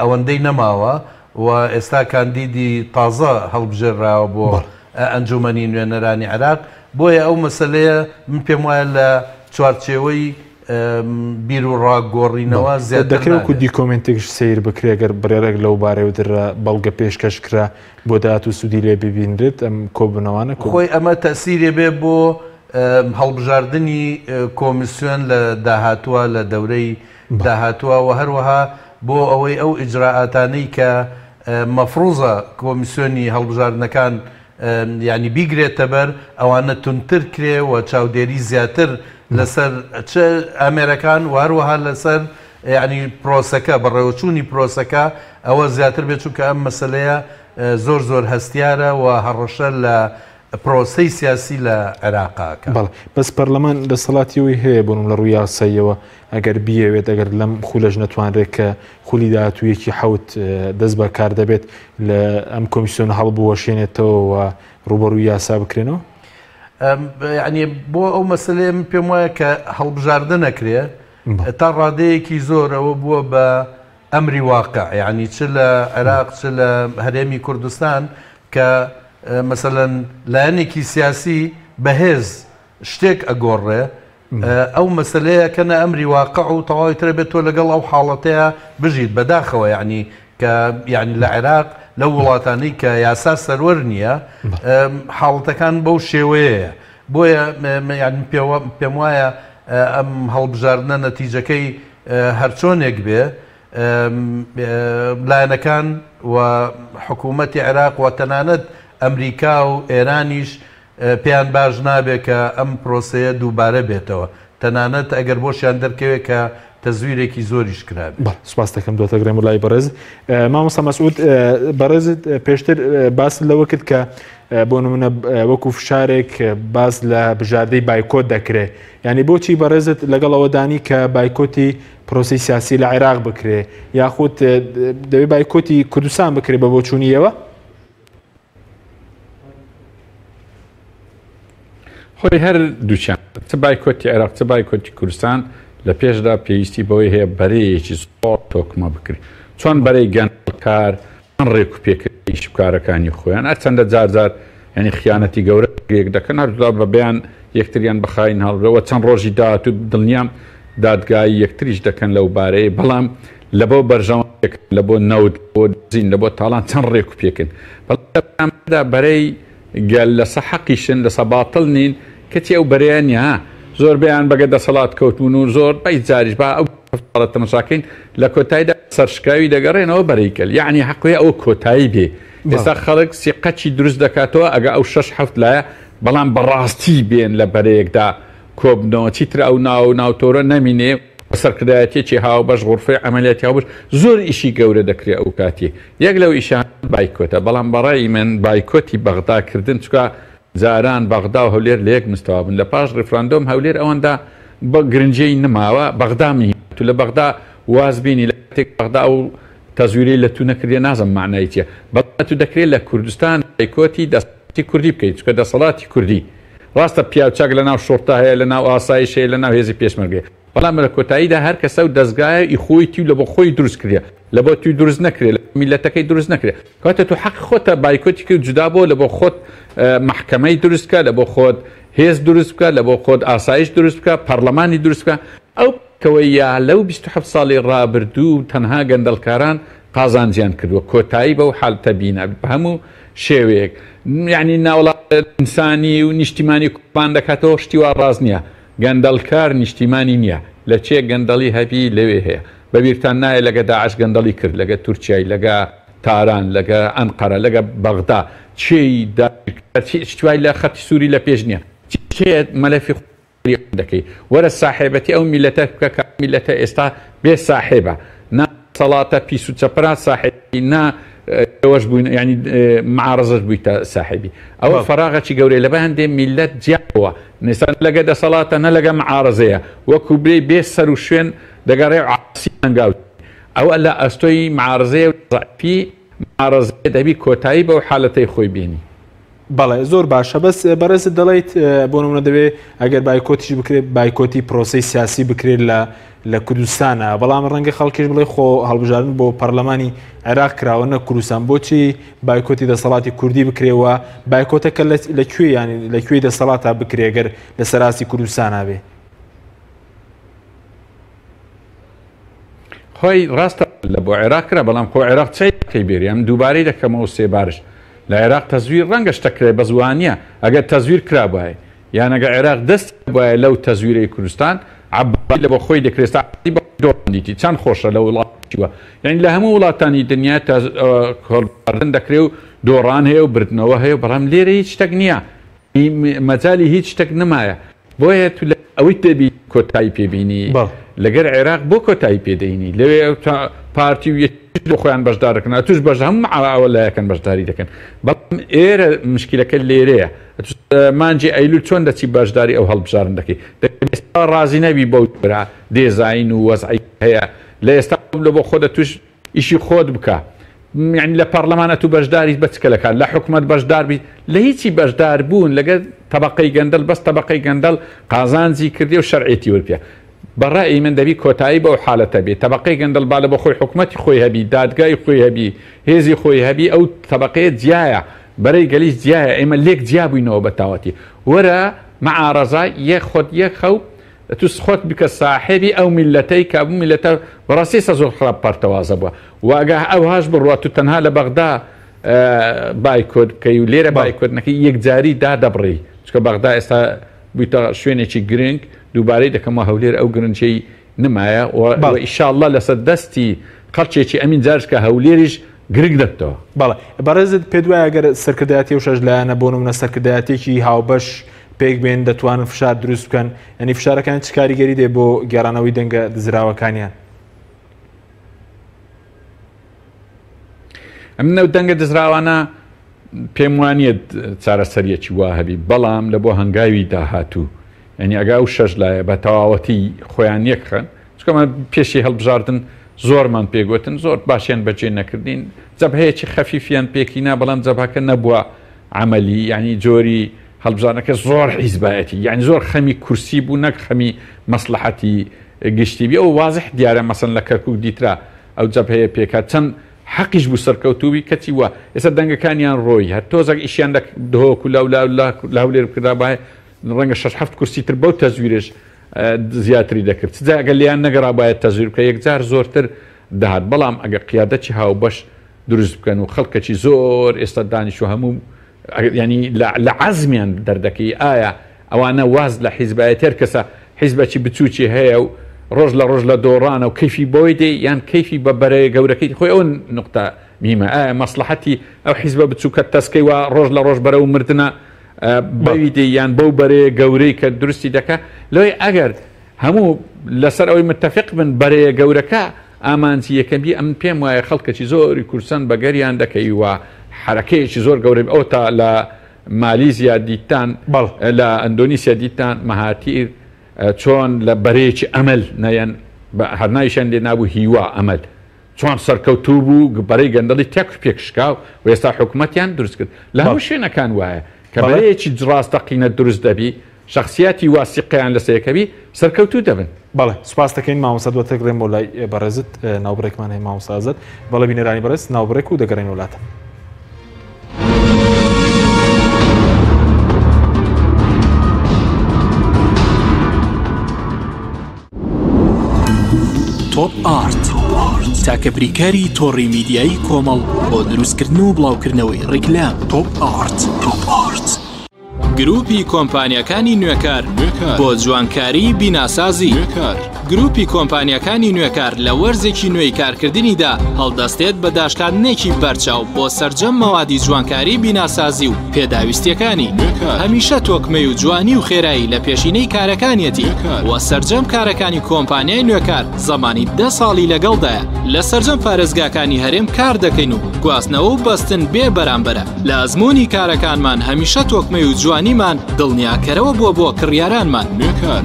ئەوەندەی نەماوە و ئێستا کاندیدی تازە هەڵبژێرراوە بۆ ئەنجومەنی نوێنەرانی عێراق بۆیە ئەو مەسەلەیە من پێم وایە لە چوارچێوەی بیروڕا گۆڕینەوە زیاتر دەکرێت وەکو نابێت. دیکۆمێنتێکیش سەیر بکرێت گەر بڕیارێک لەو بارەیەوە درا بەڵگە پێشکەش کرا بۆ داهاتوو سوودی لێ ببینرێت ئەم کۆبوونەوانە کۆ خۆی ئەمە تەئسیرێ بێ بۆ هەڵبژاردنی کۆمیسیۆن لە داهاتووە لە دەورەی داهاتووە و هەروەها بۆ ئەوەی ئەو ئیجرائاتانەی کە مەفروزە کۆمیسیۆنی هەڵبژاردنەکان یانی بیگرێتە بەر ئەوانە توندتر کرێ و چاودێری زیاتر لەسەر چ ئامێرەکان و هەروەها لەسەر یانی پرۆسەکە بەڕێوەچوونی پرۆسەکە ئەوە زیاتر بێت چونکە ئەم مەسەلەیە زۆر زۆر هەستیارە و هەڕەشە لە پرۆسەی سیاسی لە عێراقا ئەکا. بەڵێ بەس پەرلەمان دەسەڵاتی ئەوەی هەیە بۆ نمونە لە ڕووی یاساییەوە ئەگەر بیەوێت ئەگەر لەم خولەش نەتوانرێت کە خولی داهاتوو یەکی حەوت دەست بە کار دەبێت لە ئەم کۆمیسیۆنە هەڵبوەشێنێتەوە و ڕووبەڕووی یاسا بکرێنەوە؟ یعنی بۆ ئەو مەسلەیە من پێم وایە کە هەڵبژاردە نەکرێ تا ڕادەیەکی زۆر ئەوە بووە بە ئەمری واقع یعنی چ لە عێراق چ لە هەرێمی کوردستان کە مەسەلەن لایەنێکی سیاسی بەهێز شتێک ئەگۆڕێ ئەو مەسەلەیە ئەکەنە ئەمری واقع و تەواوی ترە بێت تۆ لەگەڵ ئەو حاڵەتەیە بژیت بەداخەوە یعنی کە یعنی لە عێراق لەو وڵاتانەی کە یاسا سەروەر نییە حاڵەتەکان بەو شێوەیەیە بۆیە یعنی پێم وایە ئەم هەڵبژاردنە نەتیجەکەی هەرچۆنێک بێ لایەنەکان و حکوومەتی عێراق و تەنانەت ئەمریکا و ئێرانیش پێیان باش نابێ کە ئەم پرۆسەیە دووبارە بێتەوە، تەنانەت ئەگەر بۆشیان دەرکەوێ کە تەزویرێکی زۆریش کرابێ. بەڵێ سوپاست دەکەم دواتر گەڕێمەوە لای بەڕێز مامۆستا مەسعود. بەڕێزت پێشتر باست لەوە کرد کە بۆ نمونە وەکو فشارێک باس لە بژاردەی بایکۆت دەکرێ، یعنی بۆچی بەڕێزت لەگەڵ ئەوەدانی کە بایکۆتی پرۆسی سیاسی لە عێراق بکرێ یاخود دەبێ بایکۆتی کوردستان بکرێ بە بۆچوونی ئێوە؟ خۆی هەر دووچیان چ بایکۆتی عێراق چ بایکۆتی کوردستان لە پێشدا پێویستی بەوەی هەیە بەرەیەکی زۆر تۆکمە بکرێت چۆن بەرەی گەندەڵکار چۆن ڕێک و پێکردنی ئیش و کارەکانی خۆیان هەرچەندە جار جار یعنی خیانەتی گەورە یەک دەکەن هەردوولا بە بەیان یەکتریان بە خاین هەڵبرەوە چەند ڕۆژی داهاتوو دڵنیام دادگایی یەکتریش دەکەن لەو بارەیە بەڵام لە بۆ بەرژەوەندیەکان لە بۆ نەوت لە بۆ دزین لە بۆ تاڵان چەند ڕێک و پێکن بەڵام لە بەرامبەردا بەرەی گەل لەسە حەقیشن لەسە باتڵ نین کەچی ئەو بەرەیە نیە ها زۆربەیان بەگە دەسەڵات کەوتون و زۆر بەی جاریش با ئەو ساڵە تەماشاکەین لە کۆتاییدا سەرشکاوی دەگەڕێنەوە بەرەی گەل یەعنی حەقویە ئەوە کۆتایی بێ ئێستا خەڵک سیقەچی دروست دەکاتەوە ئەگە ئەو شەش حەفت لایە بەڵام بەڕاستی بێن لە بەرەیەکدا کۆبنەوە چیتر ئەو ناو ناوتۆرە نەمینێ بە سەرکردایەتیەکی هاوبەش غورفەی عەمەلیاتی هاوبەش زۆر ئیشی گەورە دەکرێ ئەو کاتی یەک لەو ئیشانە بایکۆتە بەڵام بەڕای من بایکۆتی بەغدا کردن چکا جاران بەغدا و هەولێر لە یەک مستەوا بوون لە پاش ڕیفراندۆم هەولێر ئەوەندە بە گرنگیی نماوە بەغدا مهیمە تو لە بەغدا واز بینی لە کاتێک بەغدا ئەو تەزویرەی لە تو نەکردیە نازم مەعنای چیە بەڵام تو دەکرێت لە کوردستان بایکۆتی دەسەڵاتی کوردی بکەیت چونکە دەسەڵاتی کوردی ڕاستە پیاو چاک لە ناو شوڕتە هەیە لە ناو ئاسایش هەیە لە ناو هێزی پێشمەرگە هەیە بەڵام لە کۆتاییدا هەر کەسە و دەزگایە ئی خۆیتی و لە بۆ خۆی دروست کردیە لە بۆ توی دروست نەکرێ لە میللەتەکەی دروست نەکرێ کەواتە تو حەقی خۆتە بایکۆتی کەی و جودا بۆ لە بۆ خۆت مەحکەمەی دروست بکە لە بۆ خۆت هێز دروست بکە لە بۆ خۆت ئاسایش دروست بکە پەڕلەمانی دروست بکە ئەو پێکەوەییە لەو 27 ساڵی ڕابردوو تەنها گەندەڵکاران قازانجیان کردووە کۆتایی بەو حالتە بینە بە هەموو شێوەیەک یعنی ناوڵا ئینسانی و نیشتیمانی کوبان دەکاتەوە شتی وا ڕاست نییە گەندەڵکار نیشتیمانی نییە لە چێ گەندەڵی هەبی لەوێ هەیە بەبیرتان نایە لەگە داعش گەندەڵی کرد لەگە تورکیای لەگە تاران لەگە ئەنقەرە لەگە بەغدا چێی داگیرکار چی شتی وای لە خەتی سووری لە پێش نییە چێ مەلەفی خۆی دەکەی وەرە ساحێبەتی ئەو میلەتە بکە کە میلەتە ئێستا بێ ساحێبە نا. دەسەڵاتە پیس و چەپرا ساحێبی نا ئێوەش بووین یانی معارەزەش بوویتە ساحێبی ئەوە فەراغەکی گەورەیە لەبە هەندێ میلەت جیاوە نێستا لەگە دەسەڵاتە نە لەگە معارەزەیە وەکو برێ بێ سەر و شوێن دەگەڕێ و عاسی هەنگاو ئەوە لە ئەستۆی معارەزەیە و زەعفی معارەزەیە دەبی کۆتایی بەو حالەتەی خۆی بێنی. بەڵێ زۆر باشە بەس بەڕێزت دەڵێیت بۆ نمونە دەبێ ئەگەر بایکۆتیش بکرێت بایکۆتی پرۆسەی سیاسی بکرێت لە لە کوردستانە بەڵام ڕەنگە خەڵکیش بڵێ خۆ هەڵبژاردن بۆ پەرلەمانی عێراق کراوە نە کوردستان بۆچی بایکۆتی دەسەڵاتی کوردی بکرێەوە بایکۆتەکە لە کوێ یانی لە کوێی دەسەڵاتە بکرێ گەر لە سەراسی کوردستانە بێ خۆی ڕاستە لە بۆ عێراق کرا بەڵام خۆ عێراق چی بێری ئەم دووبارەی دەکەمەوە سێبارش لە عێراق تەزویر ڕەنگە شتە کرێ بەس وانیە ئەگەر تەزویر کرابایە یان ئەگەر عێراق دەستی هەبوایە لەو تەزویرەی کوردستان عەبادی لە بۆ خۆی دەکرێ ئێستا عەبادی بە خۆی دۆڕاندیتی چەند خۆشە لە وڵاتی وا یانی لە هەموو وڵاتانی دنیا هەڵبژاردن دەکرێ و دۆڕان هەیە و بردنەوە هەیە بەڵام لێرە هیچ شتەک نییە مەجالی هیچ شتەک نەمایە بۆیە تو لە ئەوەی دەبی کۆتایی پێ بینی لەگەر عێراق بۆ کۆتایی پێ دەینی لەوێ پارتی و یەکێتی بۆ خۆیان بەشدار دەکەن ئەتوش بەش هەموو ئەوە لایەکەن بەشداری دەکەن بەڵام ئێرە مشکلەکە لێرەیە مانجی ئەیلول چۆن دەچی بەشداری ئەو هەڵبژاردن دەکەی ئێستا ڕازی نەبی بەو جۆرە دێزاین و وەزعی هەیە لە ئێستا لە بۆ خۆ دەتوش ئیشی خۆت بکە یانی لە پەڕلەمان ئەتوو بەشداریت بە چ کەلەکان لە حکومەت بەشدار بیت لە هیچی بەشدار بوون لەگەر تەبەقەی گەندەل بەس تەبەقەی گەندەل قازانجی کردی و شەرعێتی وەرپە بە ڕەئی من دەبی کۆتایی بەو حالەتە بێ تەبەقەی گەندەل با لە بۆ خۆی حکومەتی خۆی هەبی دادگای خۆی هەبی هێزی خۆی هەبی ئەو تەبەقەیە جیایە بەرەی گەلیش جیایە ئێمە لێک جیا بووینەوە بە تاوەتی وەرە معارەزە یەک خۆت یەک خەو ئەتوو خۆت بکە ساحێبی ئەو میللەتەی کە ئەو میللەتە بەڕاستی ئێستا زۆر خراپ پەرتەوازە بووە و ئەگە ئەوهاش بڕوات و تەنها لە بەغدا بایکۆت بکەی و لێرە بایکۆت نەکەی یەکجاری دادەبڕی چکە بەغدا ئێستا بوویتە شوێنێکی گرنگ دووبارەی دەکەمەوە هەولێر ئەو گرنگیەی نمایە و ئیشاءاللە لەسەر دەستی خەڵکێکی ئەمین جارش کە هەولێریش گرنگ دەبتەوە. بەڵێ بەڕێزت پێت وایە گەر سەرکردایەتی و شەش لایەنە بۆ نمونە سەرکردایەتێکی هاوبەش پێک بێن دەتوانن فشار دروست بکەن یعنی فشارەکان چ کاریگەری دێ بۆ گێڕانەوەی دەنگە دزراوەکانیان؟ ئەمن ئەو دەنگە دزراوانە پێم وانییە چارەسەریەکی وا هەبی بەڵام لە بۆ هەنگاوی داهاتوو یعنی ئەگە ئەو شەش لایە بە تەواوەتی خۆیان یەکخەن چکەمان پێشی هەڵبژاردن زۆرمان پێگوتن زۆر باشیان بەجێ نەکردین جەبهەیەکی خەفیفیان پێکینا بەڵام جەبهەکە نەبووە عەمەلی یانی جۆری هەڵبژاردنەکە زۆر حیزبایەتی یانی زۆر خەمی کورسی بوو نەک خەمی مەسلحەتی گشتی بی ئەو وازح دیارە مەسەن لە کەرکک دیترا ئەو جەبهەیە پێکات چەند حەقیش بوو سەرکەوتوبی کەچی وا ئێستا دەنگەکانیان ڕۆی هەر تۆزەک ئیشیان لە دهۆک و لەو لە هەولێر بکردابایە ڕەنگە شەش حەفت کورسی تر بەو تەزویرش زیاتری دەکرد چ جا ئەگەر لێیان نەگەڕابایە تەزویر بکە یەکجار زۆرتر دەهات بەڵام ئەگەر قیادەکی هاوبەش دروست بکەن و خەڵکەکی زۆر ئێستا دانیشتوو هەموو یانی لە عەزمیان دەردەکەی ئایا ئەوانە واز لە حیزبایەتی هەر کەسە حیزبەکی بچووکی هەیە و ڕۆژ لە ڕۆژ لە دۆڕانە و کەیفی بۆی دێ یان کەیفی بە بەرەیە گەورەکەی خۆی ئەو نقطە میمە ئایا مەسلحەتی ئەو حیزبە بچووکە تەسکەی وا ڕۆژ لە ڕۆژ بەرەو مردنە بەوی دێ یان بەو بەرەیە گەورەی کە دروستی دەکا لەوەی ئەگەر هەموو لەسەر ئەوەی متفق بن بەرەیە گەورەکە ئامانجی یەکەم بی ئەمن پێم وایە خەڵکەکی زۆری کوردستان بەگەریان دەکەی و حەرەکەیەکی زۆر گەورە ئەو تا لە مالیزیا دیتان لە ئەندۆنیسیا دیتان مەهاتیر چۆن لە بەرەیەکی ئەمەل نەیەن هەر ناویشیان لێ نابوو هیوا ئەمەل چۆن سەرکەوتوو بوو بەرەی گەندەڵی تێک پێک شکا و ئێستا حکومەتیان دروست کرد لە هەموو شوێنەکان وایە کە بەرەیەکی ڕاستەقینە دروست دەبی شەخسیاتی وا سیقەیان لەسەر یەکەبی سەرکەوتوو دەبن. بەڵێ سوپاست دەکەین مامۆستا دواتر دەگەڕێمەوە لای بەڕێزت ناوبڕێکمان هەیە مامۆستا ئازاد بەڵێ بینەرانی بەڕێز ناوبڕێک و دەگەڕێینەوە لاتان. تۆپ ئارت تاکە بریکاری تۆڕی میدیایی کۆمەڵ بۆ دروستکردن و بڵاوکردنەوەی ڕیکلام تۆپ ئارت. تۆپ ئارت. گروپی کۆمپانیاکانی نوێکار بۆ جوانکاری بیناسازی. گروپی کۆمپانیاکانی نوێکار لە وەرزێکی نوێی کارکردنیدا هەڵدەستێت بە داشکاندنێکی بەرچاو بۆ سەرجەم مەوادی جوانکاری بیناسازی و پێداویستیەکانی. هەمیشە تۆکمەی و جوانی و خێرایی لە پێشینەی کارەکانیەتی و سەرجەم کارەکانی کۆمپانیای نوێکار زەمانی دە ساڵی لەگەڵدایە. لە سەرجەم پارێزگاکانی هەرێم کار دەکەین و گواستنەوە و بەستن بێ بەرامبەرە. لە ئەزموونی کارەکانمان هەمیشە تۆکمەی و جوانیمان دڵنیاکەرەوە بووە بۆ کڕیارانمان.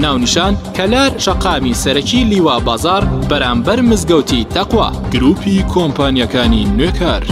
ناونیشان، کەلار شەقامی سەرەکی لیوا بازاڕ بەرامبەر مزگەوتی تەقوا. گروپی کۆمپانیاکانی نوێکار.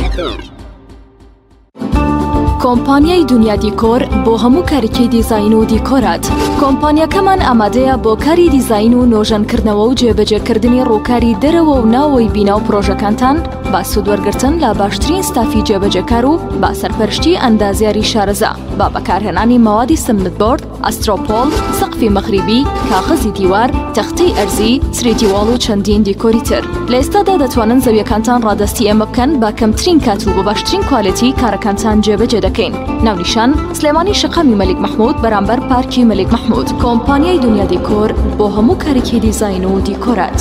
کۆمپانیای دونیا دیکۆر بۆ هەموو کارێکی دیزاین و دیکۆرات. کۆمپانیاکەمان ئامادەیە بۆ کاری دیزاین و نۆژەنکردنەوە و جێبەجێکردنی ڕووکاری دەرەوە و ناوەوەی بینا و پڕۆژەکانتان بە سوودوەرگرتن لە باشترین ستافی جێبەجێکار و بە سەرپەرشتی ئەندازیاری شارەزا بە بەکارهێنانی مەوادی سمنت بۆرد، ئەسترۆپۆڵ، سەقفی مەغریبی، کاغەزی دیوار، تەختەی ئەرزی، سریتی واڵ و چەندین دیکۆری تر. لە ئێستادا دەتوانن زەویەکانتان ڕادەستی ئێمە بکەن بە کەمترین کات و بە باشترین کوالێتی کارەکانتان جێبەجێ دەکەین. ناونیشان، سلێمانی شەقامی مەلیک مەحمود بەرامبەر پارکی مەلیک مەحمود. کۆمپانیای دونیا دیکۆر بۆ هەموو کارێکی دیزاین و دیکۆرات.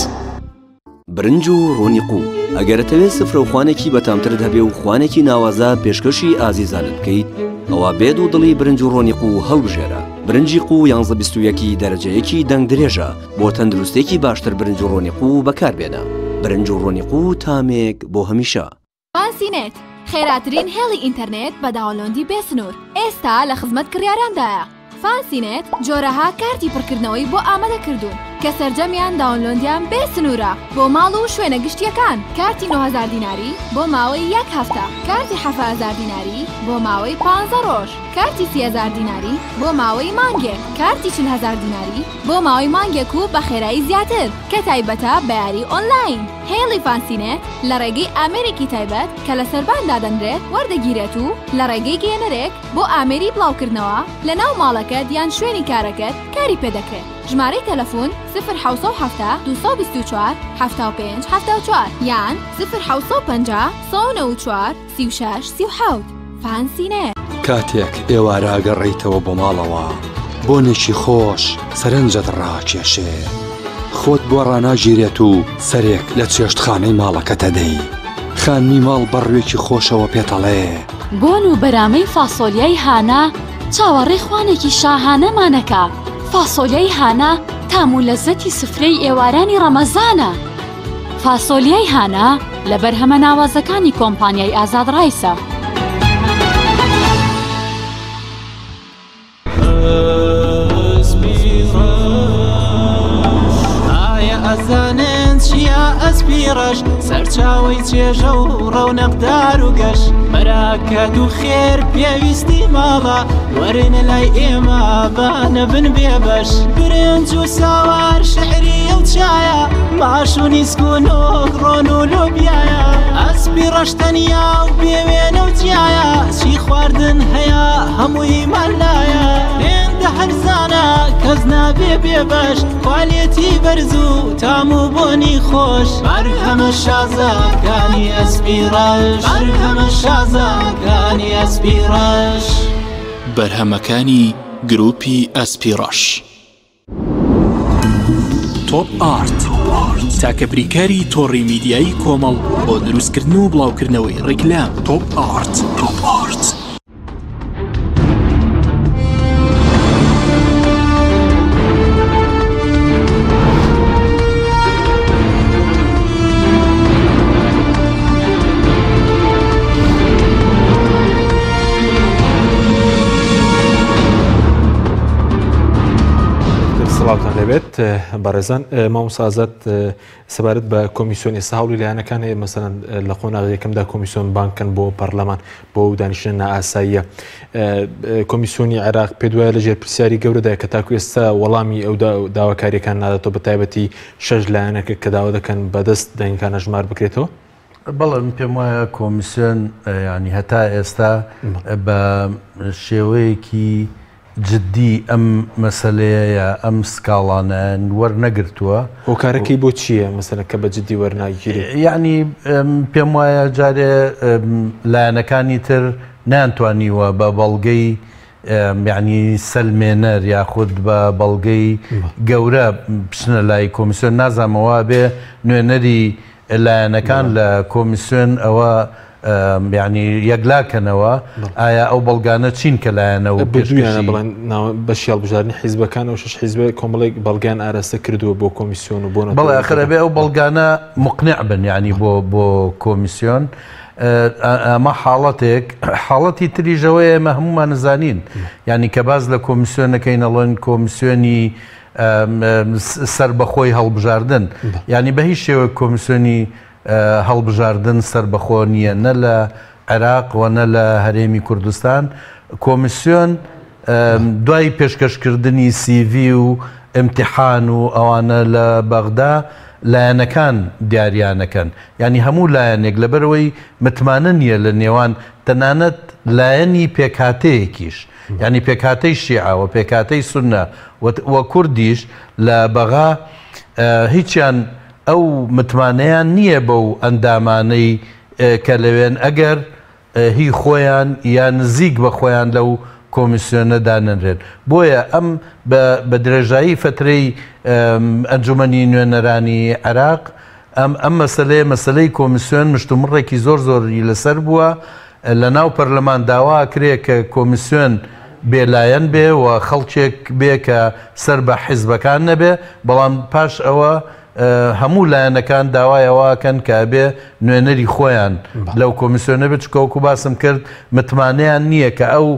برنج و ڕۆنی قوو ئەگەر ئەتەوێ سفرە و خوانێکی بەتامترت هەبێ و خوانێکی ناوازە پێشکەشی ئازیزانت بکەیت ئەوا بێ دوودڵی برنج و ڕۆنی قوو هەڵبژێرە برنجی قوو یانزە 21 ی دەرەجە یەکی دەنگ درێژە بۆ تەندروستێکی باشتر برنج و ڕۆنی قوو بەکاربێنە برنج و ڕۆنی قوو تامێک بۆ هەمیشە. فانسی نێت، خێراترین هێڵی ئینتەرنێت بە داونلۆندی بێ سنوور، ئێستا لە خزمەت کڕیاراندایە. فانسی نێت جۆرەها کارتی پڕکردنەوەی بۆ ئامادە کردوون کە سەرجەمیان داونلۆندیان بێ سنوورە بۆ ماڵ و شوێنە گشتییەکان، کارتی 9000 دیناری بۆ ماوەی یەک هەفتە، کارتی 7000 دیناری بۆ ماوەی پانزە ڕۆژ، کارتی 30000 دیناری بۆ ماوەی مانگێک، کارتی 40000 دیناری بۆ ماوەی مانگێک و بە خێرایی زیاتر کە تایبەتە بە یاری ئۆنلاین. هێڵی فانسینێت لە ڕێگەی ئامێرێکی تایبەت کە لە سەربان دادەنرێت وەردەگیرێت و لە ڕێگەی گەیەنەرێک بۆ ئامێری بڵاوکردنەوە لە ناو ماڵەکەت یان شوێنی کارەکەت کاری پێدەکرێت. ژمارەی تەلەفون، سفر 770 224 75 74 یان سفر 750 194 36 37. فانسینێت. کاتێک ئێوارە ئەگەڕێیتەوە بۆ ماڵەوە بۆنێکی خۆش سەرنجت ڕاکێشێ، خۆت بۆ ڕاناگیرێت و سەرێک لە چێشتخانەی ماڵەکەت ئەدەی، خانمی ماڵ بە ڕووێکی خۆشەوە پێت ئەڵێ. بۆن و بەرامەی فاسۆلیای هانا چاوەڕێی خوانێکی شاهانەمان ئەکا، فاسۆلیای هانا تام و لەززەتی سفرەی ئێوارانی ڕەمەزانە. فاسۆلیای هانا لە بەرهەمە ناوازەکانی کۆمپانیای ئازاد ڕایسە. ئایا ئەزانن چییە ئەسپی ڕەش سەرچاوەی چێژە و ڕەونەقدار و گەش بەراکەت و خێر پێویستی ماڵە وەرن لای ئێمە با نەبن بێبەش برنج و ساوار شعریە و چایە ماش و نیسک و نۆک ڕۆن و لۆبیایە ئەسپی ڕەش تەنیا و بێوێنە و جیایە چی خواردن هەیە هەموویمان لایە هێندە هەرزانە کەس نابێ بێبەش کوالێتی بەرز و تام و بۆنی خۆش بەرهەمە شازەکانی ئەسپی ڕەش بەرهەمە شازەکانی ئەسپی ڕەش. بەرهەمەکانی گروپی ئەسپی ڕەش. تۆپ ئارت، تاکە بریکاری تۆڕی میدیایی کۆمەڵ بۆ دروستکردن و بڵاوکردنەوەی ڕیکلام. تۆپ ئارت. تۆپ ئارت. سڵاوتان لێبێت بەڕێزان مامۆستا ئازاد سەبارەت بە کۆمیسیۆن ئێستا هەوڵی لایەنەکان هەیە مەسەلەن لە قۆناغی یەکەمدا کۆمیسیۆن بانگ کەن بۆ پەرلەمان بۆ ئەو دانیشتنە نائاساییە کۆمیسیۆنی عێراق پێ دوایە لەژێر پرسیاری گەورەدا کە تاکو ئێستا وەڵامی ئەو داواکاریەکان ناداتەوە بە تایبەتی شەش لایەنەکە کە داوا دەکەن بەدەست دەنگەکان هەژمار بکرێتەوە. بەڵێ من پێم وایە کۆمیسیۆن ینی هەتا ئێستا بە شێوەیەکی جدی ئەم مەسەلەیە یا ئەم سکاڵانەیان وەرنەگرتووە. هۆکارەکەی بۆ چییە مەسەلەن کە بە جدی وەرناگیرێ؟ یەعنی پێم وایە جارێ لایەنەکانی تر نەیانتوانیوە بە بەڵگەی یعنی سەلمێنەر یاخود بە بەڵگەی گەورە بچنە لای کۆمیسیۆن نازانمەوە بێ نوێنەری لایەنەکان لە کۆمیسیۆن ئەوە یعنی یەکلاکەنەوە ئایا ئەو بەڵگانە چین کە لایەنە و پێشویانە بڵێن بەشی هەڵبژاردنی حیزبەکان و شش حیزبە کۆمەڵێک بەڵگەیان ئاراستە کردووە بۆ کۆمیسیۆن و بۆ بەڵێ ئەخر ئەبێ ئەو بەڵگانە مقنع بن یعنی بۆ بۆ کۆمیسیۆن ئەمە حاڵەتێک حاڵەتی تریژەوەی ئێمە هەمومان زانین یعنی کە باز لە کۆمیسیۆنەکەی نەڵێن کۆمیسیۆنی سەربەخۆی هەڵبژاردن یعنی بە هیچ شێوەیەک کۆمیسیۆنی هەڵبژاردن سەربەخۆ نییە نە لە عێراق و نە لە هەرێمی کوردستان کۆمیسیۆن دوای پێشکەشکردنی سیڤی و ئیمتیحان و ئەوانە لە بەغدا لایەنەکان دیاریانەکەن یعنی هەموو لایەنێک لەبەرەوەی متمانە نییە لە نێوان تەنانەت لایەنی پێکهاتەیەکیش یانی پێکهاتەی شیعە و پێکهاتەی سوننە و کوردیش لە بەغا هیچیان ئەو متمانەیان نییە بەو ئەندامانەی کە لەوێن ئەگەر هی خۆیان یا نزیک بە خۆیان لەو کۆمیسیۆنە دانەنرێن. بۆیە ئەم بە درێژایی فەترەی ئەنجومەنی نوێنەرانی عێراق ئەم ئەم مەسەلەیە مەسەلەی کۆمیسیۆن مشتومڕێکی زۆر زۆری لەسەر بووە لە ناو پەرلەمان داوا ئەکرێ کە کۆمیسیۆن بێ لایەن بێ و خەڵکێک بێ کە سەر بە حیزبەکان نەبێ، بەڵام پاش ئەوە هەموو لایەنەکان داوای ئەوە ئەکەن کە ئەبێ نوێنەری خۆیان لەو کۆمیسیۆنە بێ، چونکە وەکو باسم کرد متمانەیان نییە کە ئەو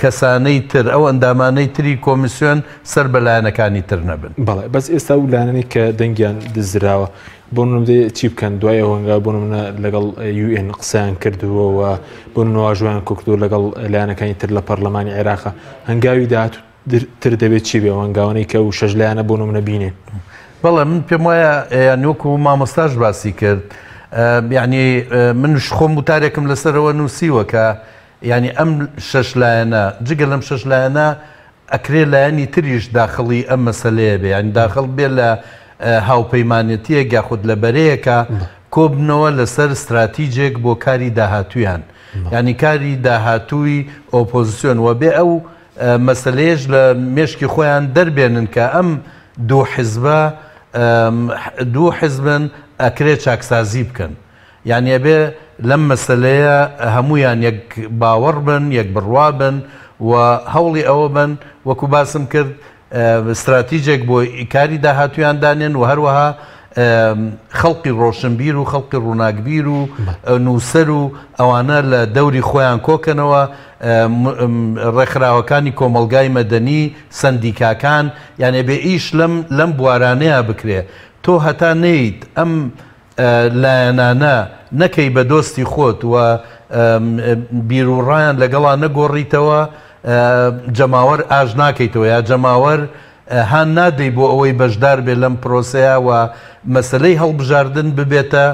کەسانەی تر، ئەو ئەندامانەی تری کۆمیسیۆن سەر بە لایەنەکانی تر نەبن. بەڵێ بەس ئێستا ئەو لایەنانەی کە دەنگیان دزراوە بۆ نمونە دەبێ چی بکەن دوای ئەو هەنگاو بۆ نمونە لەگەڵ یو ئێن قسەیان کردووە و بۆ نمونە واژۆیان کۆکردووە لەگەڵ لایەنەکانی تر لە پەرلەمانی عێراق هەنگاوی داهاتوو تر دەبێت چی بێ ئەو هەنگاوانەی کە ئەو شەش لایەنە بۆ نمونە بینێن؟ بەڵێ من پێم وایە یانی وەکو مامۆستاش باسی کرد یعنی منش خۆم وتارێکم لەسەرەوە نووسیوە کە یانی ئەم شەش لایەنە، جگە لەم شەش لایەنە ئەکرێ لایەنی تریش داخڵی ئەم مەسەلەیە بێ، یانی داخڵ بێ لە هاوپەیمانێتییەک یاخود لە بەرەیەکا کۆببنەوە لەسەر ستراتیجێک بۆ کاری داهاتوویان، یانی کاری داهاتووی ئۆپۆزسیۆن و بێ ئەو مەسەلەیەش لە مێشکی خۆیان دەربێنن کە ئەم دوو حزبە دوو حزبن ئەکرێ چاکسازی بکەن. یانی ئەبێ لەم مەسەلەیە هەموویان یەک باوەڕ بن، یەک بڕوا بن و هەوڵی ئەوە بن وەکو باسم کرد ستراتیجێک بۆ کاری داهاتوویان دانێن و هەروەها خەڵقی ڕۆشنبیر و خەڵقی ڕووناکبیر و نووسەر و ئەوانە لە دەوری خۆیان کۆکەنەوە ڕێکخراوەکانی کۆمەڵگای مەدەنی، سەندیکاکان، یان ئەبێ ئیش لەم لەم بوارانەیە بکرێ. تۆ هەتا نەیت ئەم لایەنانە نەکەی بە دۆستی خۆت و بیروڕایان لەگەڵا نەگۆڕیتەوە جەماوەر ئاژ ناکەیتەوە یا جەماوەر هان نادەی بۆ ئەوەی بەشدار بێ لەم پرۆسەیە و مەسەلەی هەڵبژاردن ببێتە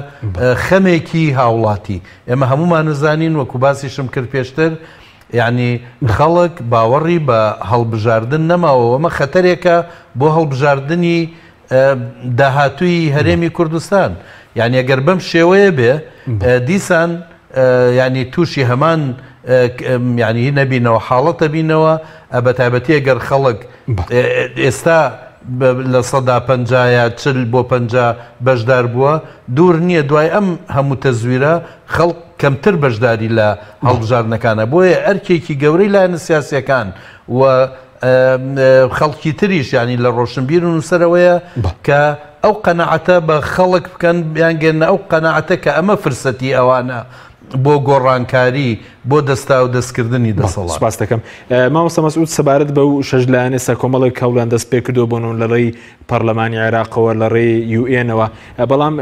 خەمێکی هاوڵاتی ئێمە هەمومان نزانین وەکو باسیشم کرد پێشتر یعنی خەڵک باوەڕی بە هەڵبژاردن نەماوە ئەمە خەتەرێکە بۆ هەڵبژاردنی داهاتووی هەرێمی کوردستان یعنی ئەگەر بەم شێوەیە بێ دیسان ینی تووشی هەمان ینی نەبینەوە حاڵەتە بینەوە بە تایبەتی ئەگەر خەڵک ئێستا 50% یا 40 بۆ 50 بەشدار بووە دوور نییە دوای ئەم هەموو تەزویرە خەڵک کەمتر بەشداری لە هەڵبژاردنەکانە بۆیە ئەرکێکی گەورەی لایەنە سیاسیەکان و خەڵکی تریش یانی لە ڕۆشنبیر و نووسەرەوەیە کە ئەو قەناعەتە بە خەڵک بکەن بیانگەنە ئەو قەناعەتە کە ئەمە فرسەتی ئەوانە بۆ گۆڕانکاری بۆ دەستا و دەستکردنی دەسەڵات. سپاس دەکەم مامۆستا مەسعود سەبارەت بەو شەش لایەنە ئێستا کۆمەڵێک هەوڵیان دەست پێ کردووە بۆ نموونە لە ڕێی پەرلەمانی عێراقەوە لە ڕێی یو ئێنەوە بەڵام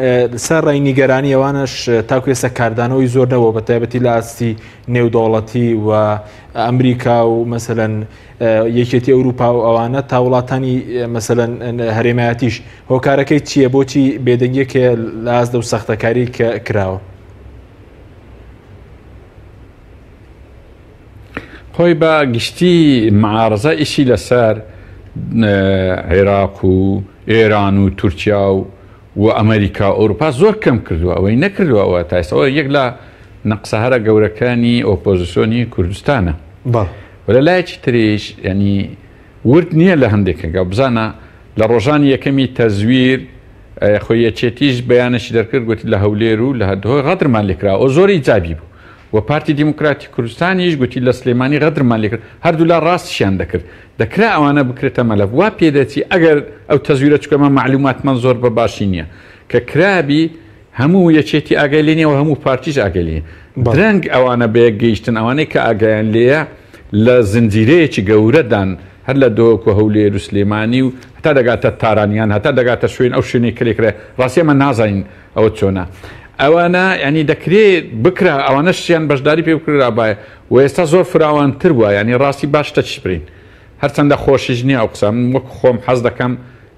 سەر ڕای نیگەرانی ئەوانەش تاکو ئێستا کاردانەوەی زۆر نەبووە بە تایبەتی لە ئاستی نێودەوڵەتی و ئەمریکا و مەسەلەن یەکێتی ئەوروپا و ئەوانە تا وڵاتانی مەسەلەن هەرێمایەتیش هۆکارەکەی چییە بۆچی بێدەنگیەک هەیە لە ئاست لەو ساختەکاری کە کراوە؟ خۆی بە گشتی معارزە ئیشی لەسەر عێراق و ئێران و تورکیا و و ئەمریکا و ئەوروپا زۆر کەم کردووە ئەوەی نەکردووە ئەوە تا ئێستا ئەوە یەک لە نەقسە هەرە گەورەکانی ئۆپۆزیسیۆنی کوردستانە. بەڵێ. و لە لایەکی تریش یانی ورد نییە لە هەندێک هەنگاو. بزانە لە ڕۆژانی یەکەمی تەزویر خۆ یەکێتیش بەیانێکی دەرکرد گوتی لە هەولێر و لە دهۆک غەدرمان لێکرا ئەو زۆر ئیجابی بوو و پارتی دیموکراتی کوردستانیش گوتی لە سلێمانی غەدرمان لێکرد هەردوولا ڕاستیشیان دەکرد دەکرا ئەوانە بکرێتە مەلەف وا پێدەچی ئەگەر ئەو تەزویرە چونکە ئەمە مەعلوماتمان زۆر بە باشی نییە کە کرابی هەموو یەکێتی ئاگای لێ نیە و هەموو پارتیش ئاگای لێ نیە. درەنگ ئەوانە بەیەک گەیشتن، ئەوانەی کە ئاگایان لێیە لە زنجیرەیەکی گەورەدان هەر لە دهۆک و هەولێر و سلێمانی و هەتا دەگاتە تاران یان هەتا دەگاتە شوێن ئەو شوێنەی کە لێکرا ڕاستی ئەمە نازانین ئەوە چۆنە ئەوانە یانی دەکرێ بکرا ئەوانەشیان بەشداری پێ بکرابایە و ئێستا زۆر فراوانتر بووە یانی ڕاستی باش تەچ برین هەرچەندە خۆشیش نییە ئەو قسە من وەک خۆم حەز دەکەم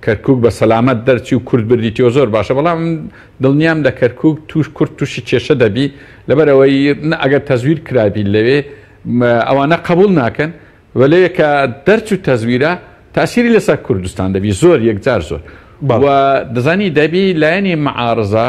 کەرکوک بە سەلامەت دەرچی و کورد بردیتیەوە زۆر باشە بەڵام من دڵنیام لە کەرکوک توش کورد توشی کێشە دەبی لەبەر ئەوەی ئەگەر تەزویر کرابی لەوێ ئەوانە قبول ناکەن و لەوێ کە دەرچوو تەزویرە تاسیری لەسەر کوردستان دەبی زۆر یەکجار زۆر و دەزانی دەبی لایەنی معارزە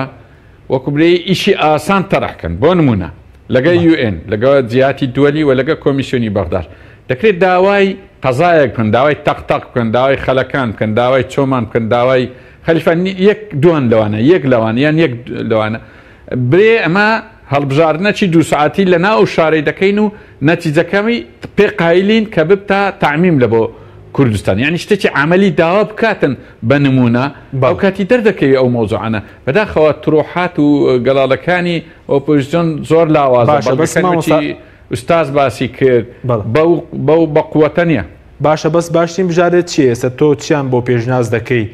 وەکو برێی ئیشی ئاسان تەرح کەن بۆ نمونە لەگە یو ئێن لەگە جیهاتی دووەلی و لەگە کۆمیسیۆنی بەغداش دەکرێت داوای قەزایەک بکەن داوای تەق تەق بکەن داوای خەلەکان بکەن داوای چۆمان بکەن داوای خەلیفان یەک دوان لەوانە یەک لەوانە یان یەک لەوانە برێ ئەمە هەڵبژاردنەکی دوو سەعاتی لە ناو ئەو شارەی دەکەین و نەتیجەکەمی پێ قایلین کە ببتە تەعمیم لە بۆ کوردستان یعنی شتێکی عەمەلی داوا بکاتن بە نمونە ئەو کاتی دەردەکەوی ئەو مەوزوعانە بەداخەوە تروحات و گەڵاڵەکانی ئۆپۆزیسیۆن زۆر لاوازە باشە بەس بەڵگەکانی مامۆستا وتی ئوستاز باسی کرد بەڵێ. بەو بەو بە قوەتە نییە. باشە بەس باشترین بژاردە چییە ئێستا تۆ چیان بۆ پێشناز دەکەی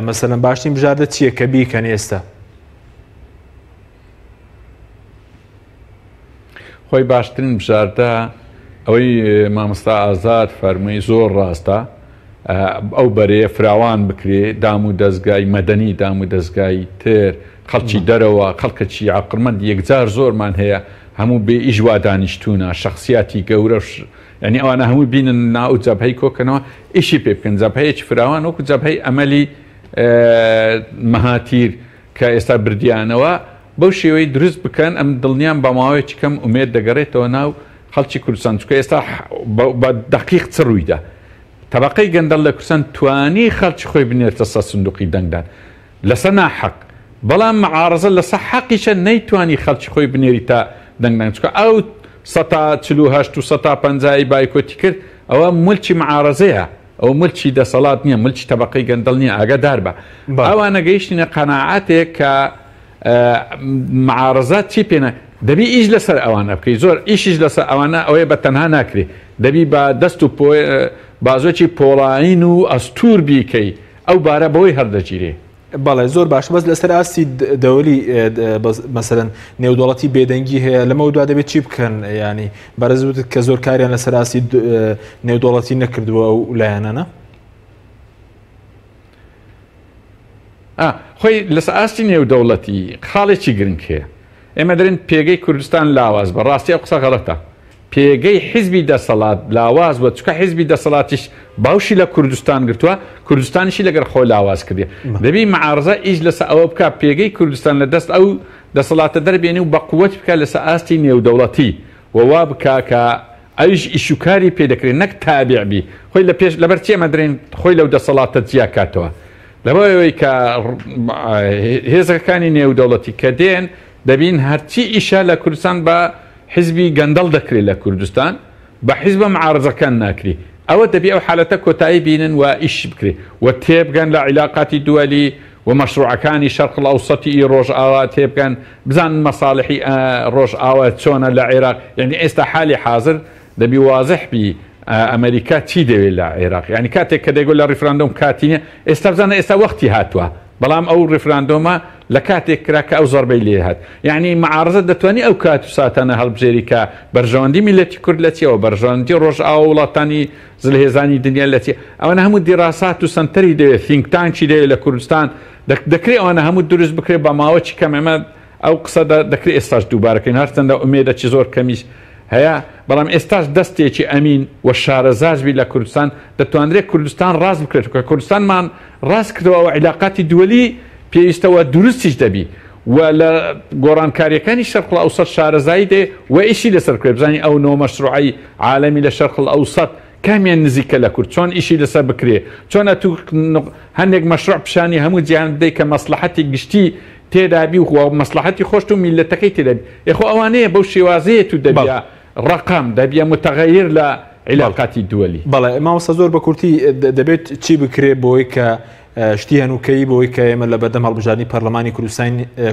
مەسەلەن باشترین بژاردە چییە کە بیکەن ئێستا؟ خۆی باشترین بژاردە ئەوەی مامۆستا ئازاد فەرمووی زۆر ڕاستە ئەو بەرەیە فراوان بکرێ دام و دەستگای مەدەنی دام و دەستگای تر خەڵکی دەرەوە خەڵکەکی عقرمەند یەکجار زۆرمان هەیە هەموو بێ ئیش وا دانیشتونە شخصیاتی گەورەش یعنی ئەوانە هەموو بینن ناو جەبهەی کۆکەنەوە ئیشی پێ بکەن جەبهەیەکی فراوان وەکو جەبهەی ئەمەلی مەهاتیر کە ئێستا بردیانەوە بەو شێوەی دروست بکەن ئەم دڵنیام بە ماوەیەکی کەم ئومێد دەگەڕێتەوە ناو خەڵکی کوردستان چونکە ئێستا بە دەقیق چ ڕوویدا تەبەقەی گەندەڵ لە کوردستان توانی خەڵکی خۆی بنێرتە سەر سندوقی دەنگدان لەسەر ناحەق بەڵام معارەزە لەسەر حەقیشە نەیتوانی خەڵکی خۆی بنێری تا دەنگدان چونکە ئەو 48% و 50% ی بایکۆتی کرد ئەوە مولکی معارەزەیە ئەوە ملکی دەسەڵات نییە، ملکی تەبەقەی گەندەڵ نییە، ئاگادار بە. ئەوانە گەیشتینە قەناعەتێک کە معارەزە چی پێ نا دەبی ئیش لەسەر ئەوانە بکەی زۆر ئیشیش لەسەر ئەوانە ئەوەیە بە تەنها ناکرێ دەبی بە دەست و بازۆکی پۆڵایین و ئەستوور بیکەی ئەو بارە بەوەی هەردەگیرێ. بەڵێ زۆر باشە بەس لەسەر ئاستی دەولی مەسەلەن نێودەوڵەتی بێدەنگی هەیە لەمە دوا دەبێت چی بکەن ینی بەرز وتت کە زۆر کاریان لەسەر ئاستی نێودەوڵەتی نەکردووە ئەو لایەنانە خۆی لەسەر ئاستی نێودەوڵەتی خاڵێکی گرنگ هەیە ئێمە دەرێن پێگەی کوردستان لاواز بە ڕاستی ئەو قسە غەڵەتە پێگەی حیزبی دەسەڵات لاواز بوە چونکە حیزبی دەسەڵاتیش باوشی لە کوردستان گرتوە کوردستانیشی لەگەر خۆ لاواز کردیە دەبی معارزە ئیش لەسە ئەوە بکا پێگەی کوردستان لە دەست ئەو دەسەڵاتە دەربێنی و بە قوەت بکا لەسە ئاستی نێودەوڵەتی و وا بکا کە ئەویش ئیش و کاری پێ دەکرێ نەک تابع بی خۆی لە پێش لەبەر چی ئەمە درێن خۆی لەو دەسەڵاتە جیا کاتەوە لەبەر ئەوەی کە هێزەکانی نێودەوڵەتی کە دێن دەبین هەرچی ئیشە لە کوردستان بە حیزبی گەندەڵ دەکرێ لە کوردستان بە حیزبە معارزەکان ناکری ئەوە دەبی ئەو حالەتە کۆتایی بینن و ئیش بکرێ و تێبگەن لە عیلاقاتی دوەلی و مەشروعەکانی شەرق الاوسەتی ئی ڕۆژئاوا تێبگەن بزانن مەساڵحی ڕۆژئاوا چۆنە لە عێراق یعنی ئێستا حالی حازر دەبی وازح بی ئەمریکا چی دەوێت لە عێراق یعنی کاتێک کە دەیگۆ لە ڕیفراندۆم کاتی نیە ئێستا بزانە ئێستا وەختی هاتووە بەڵام ئەو ڕیفراندۆمە لە کاتێک کرا کە ئەو زەربەی لێ هات یعنی معارزە دەتوانی ئەو کات و ساتانە هەڵبژێری کە بەرژەوەندی میللەتی کورد لە چیەوە بەرژەوەندی ڕۆژئاوا وڵاتانی زلهێزانی دنیا لە چی ئەوانە هەموو دیراسات و سەنتەری دەوێت think tank ی دەوێت لە کوردستان دەکرێت ئەوانە هەموو دروست بکرێت بە ماوەکی کەم ئێمە ئەو قسە دەکرێت ئێستاش دووبارەکەین هەرچەندە ئومێدەکی زۆر کەمیش هەیە، بەڵام ئێستاش دەستێکی ئەمین و شارەزاش بی لە کوردستان دەتوانرێت کوردستان ڕاست بکرێت و کە کوردستانمان ڕاست کردەوە ئەوە عیلاقاتی دووەلی پێویستە و دروستیش دەبی و لە گۆڕانکاریەکانی شەرق الاوسط شارەزایی دێ و ئیشی لەسەر بکرێت بزانین ئەو نۆ مەشروعەی عالەمی لە شەرق الاوسط کامیان نزیکە لە کورد چۆن ئیشی لەسەر بکرێ چۆن ئەتوو هەندێک مەشروع پیشانی هەموو جیهان بدەی کە مەسلحەتی گشتی تێدابی و مەسلحەتی خۆشت و میلەتەکەی تێدابی یخۆ ئەوانەیە بەو شێوازەیە تو دەبیا ڕەقەم دەبیە متغیر لە عیلاقاتی دوەلی. بەڵێ مامۆستا زۆر بە کورتی دەبێت چی بکرێ بۆی کە شتی هەنووکەیی بۆی کە ئێمە لە بەردەم هەڵبژاردنی پەرلەمانی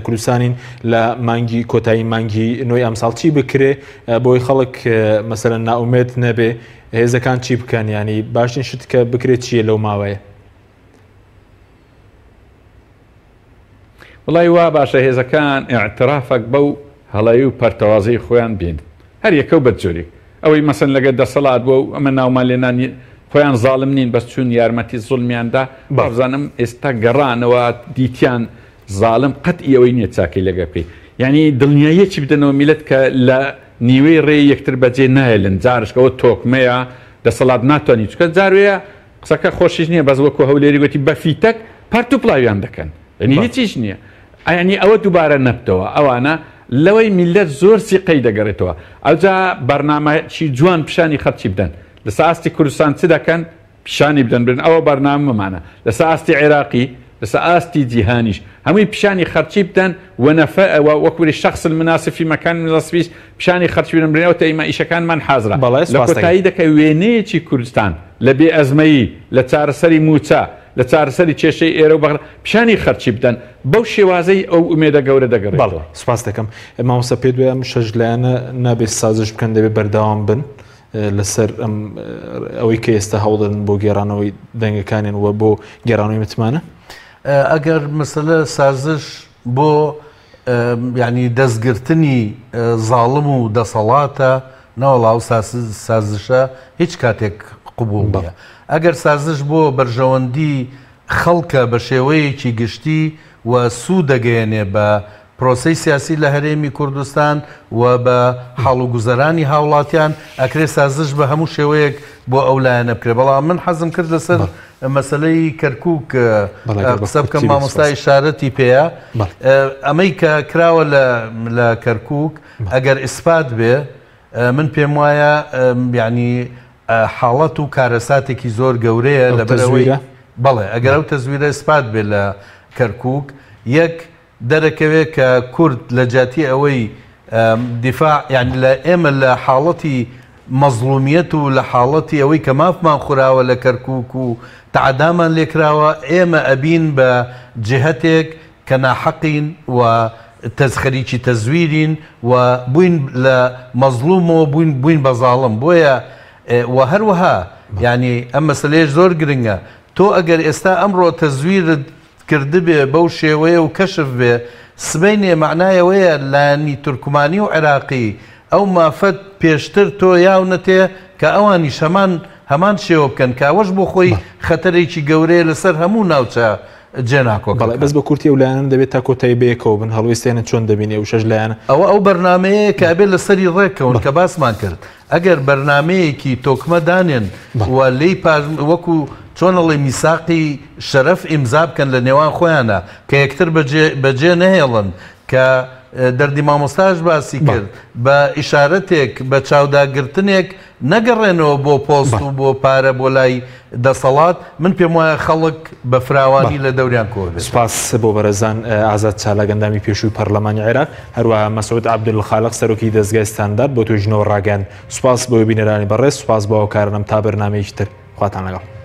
کوردستانین لە مانگی کۆتایی مانگی نۆی ئەمساڵ چی بکرێ بۆی خەڵک مەسەلەن نائومێد نەبێ هێزەکان چی بکەن ینی باشترین شت کە بکرێت چییە لەو ماوەیە؟ وڵی وا باشە هێزەکان ئیعترافەک بەو هەڵەی و پەرتەوازەی خۆیان بێنن هەر یەکەو بە جۆرێک ئەوەی مەسەن لەگەر دەسەڵات بووە و ئەمە ناومان لێنان خۆیان زاڵم نین بەس چوون یارمەتی زوڵمیان دا وابزانم ئێستا گەڕانەوە دیتیان زاڵم قەت ئی ئەوەی نییە چاکەی لەگەر بکەی یعنی دڵنیاییەکی بدەنەوە میلەت کە لە نیوەی ڕێ یەکتر بەجێ نایەلن جارش ئەوە تۆکمەیە دەسەڵات ناتوانانی چکە جاروەیە قسەکە خۆشیش نییە بەس وەکو هەولێری گوتی بە فیتەک پەرت و پڵاویان دەکەن یعنی هیچیش نییە یعنی ئەوە دووبارە نەبتەوە ئەوانە لەوەی میللەت زۆر سیقەی دەگەڕێتەوە ئەوجا بەرنامەکی جوان پیشانی خەڵکی بدەن لەسەر ئاستی کوردستان چ دەکەن پیشانی بدەن برن ئەوە بەرنامەمانە لەسەر ئاستی عێراقی لەسەر ئاستی جیهانیش هەمووی پیشانی خەرچی بدەن و نەفە وەکوری شخص المناسب في مكان المناسبیش پیشانی خەرچی بدەن برن ئەوتە ئیمە ئیشەکانمان حازرە بەڵێ لە سوپاس دەکەم. کۆتایی دەکە وێنەیەکی کوردستان لە بێ ئەزمەیی لە چارەسەری مووچە لە چارەسەری کێشەی ئێرە و بەغدا پیشانی خەرچی بدەن بەو شێوازەی ئەو ئومێدە گەورە بەڵێ دەگەڕێتەوە. سوپاس دەکەم مامۆستا پێت وایە ئەم شەش لایەنە نابێت سازش بکەن دەبێت بەردەوام بن لەسەر ئەم ئەوەی کە ئێستا هەوڵدەدەن بۆ گێڕانەوەی دەنگەکانیان و بۆ گێڕانەوەی متمانە؟ ئەگەر مەسەلە سازش بۆ یانی دەستگرتنی زاڵم و دەسەڵاتە نەوەڵا ئەو سازشە هیچ کاتێک قبوڵ نییە. ئەگەر سازش بۆ بەرژەوەندی خەڵکە بە شێوەیەکی گشتی و سوود دەگەیەنێ بە پرۆسەی سیاسی لە هەرێمی کوردستان و بە حاڵ و گوزەرانی هاوڵاتیان ئەکرێ سازش بە هەموو شێوەیەک بۆ ئەو لایەنە بکرێ بەڵام من حەزم کرد لەسەر مەسەلەی کەرکوک قسە بکەم مامۆستا ئیشارەتی پێیە ئەمەی کە کراوە لە کەرکوک ئەگەر ئیسپات بێ من پێم وایە یعنی حاڵەت و کارەساتێکی زۆر گەورەیە لەبەرئەوەی بەڵێ ئەگەر ئەو تەزویرە ئیسپات بێ لە کەرکوک یەک دەرەکەوێ کە کورد لە جیاتی ئەوەی دیفاع یانی لە ئێمە لە حاڵەتی مەزڵومیەت و لە حاڵەتی ئەوەی کە مافمان خوراوە لە کەرکوک و تەعەدامان لێکراوە ئێمە ئەبین بە جیهەتێک کە ناحەقین و تەز خەریکی تەزویرین و بووین لە مەزڵومەوە بووین بووین بە زاڵم بۆیە و هەروەها یانی ئەم مەسەلەیەش زۆر گرنگە تۆ ئەگەر ئێستا ئەمڕۆ تەزویرت کردبێ بەو شێوەیە و کەشف بێ، سبەینێ مەعنای ئەوەیە لایەنی تورکمانی و عێراقی ئەو مافەت پێشتر تۆ یاونەتێ کە ئەوانیش هەمان هەمان شێوە بکەن کە ئەوەش بۆ خۆی خەتەرێکی گەورەیە لەسەر هەموو ناوچە بەڵێ جێناکۆکەکان. بەس بە کورتی ئەو لایەنانە دەبێت تا کۆتایی بەیەکەوە بن، هەڵوێستیانە چۆن دەبینی ئەو شەش لایەنە؟ ئەوە ئەو بەرنامەیەیە کە ئەبێ لەسەری ڕێککەون کە باسمان کرد. ئەگەر بەرنامەیەکی تۆکمە دانێن و لێی پاش وەکو چۆن ئەڵێی میساقی شەرەف ئیمزا بکەن لە نێوان خۆیانا کە یەکتر بەجێ بەجێ نەهێڵن کە دەردی مامۆستاش باسی کرد بە ئیشارەتێک بە چاوداگرتنێک نەگەڕێنەوە بۆ پۆست و بۆ پارە بۆ لای دەسەڵات، من پێم وایە خەڵک بە فراوانی لە دەوریان کۆبێتەوە. سوپاس بۆ بەڕێزان ئازاد چالاک ئەندامی پێشووی پەرلەمانی عێراق، هەروەها مەسعود عەبدولخالق سەرۆکی دەزگای ستاندارد بۆ توێژینەوە ڕاگەیاند. سوپاس بۆ بینەرانی بەڕێز، سوپاس بۆ هاوکارانم تا بەرنامەیەکی تر خواتان لەگەڵ.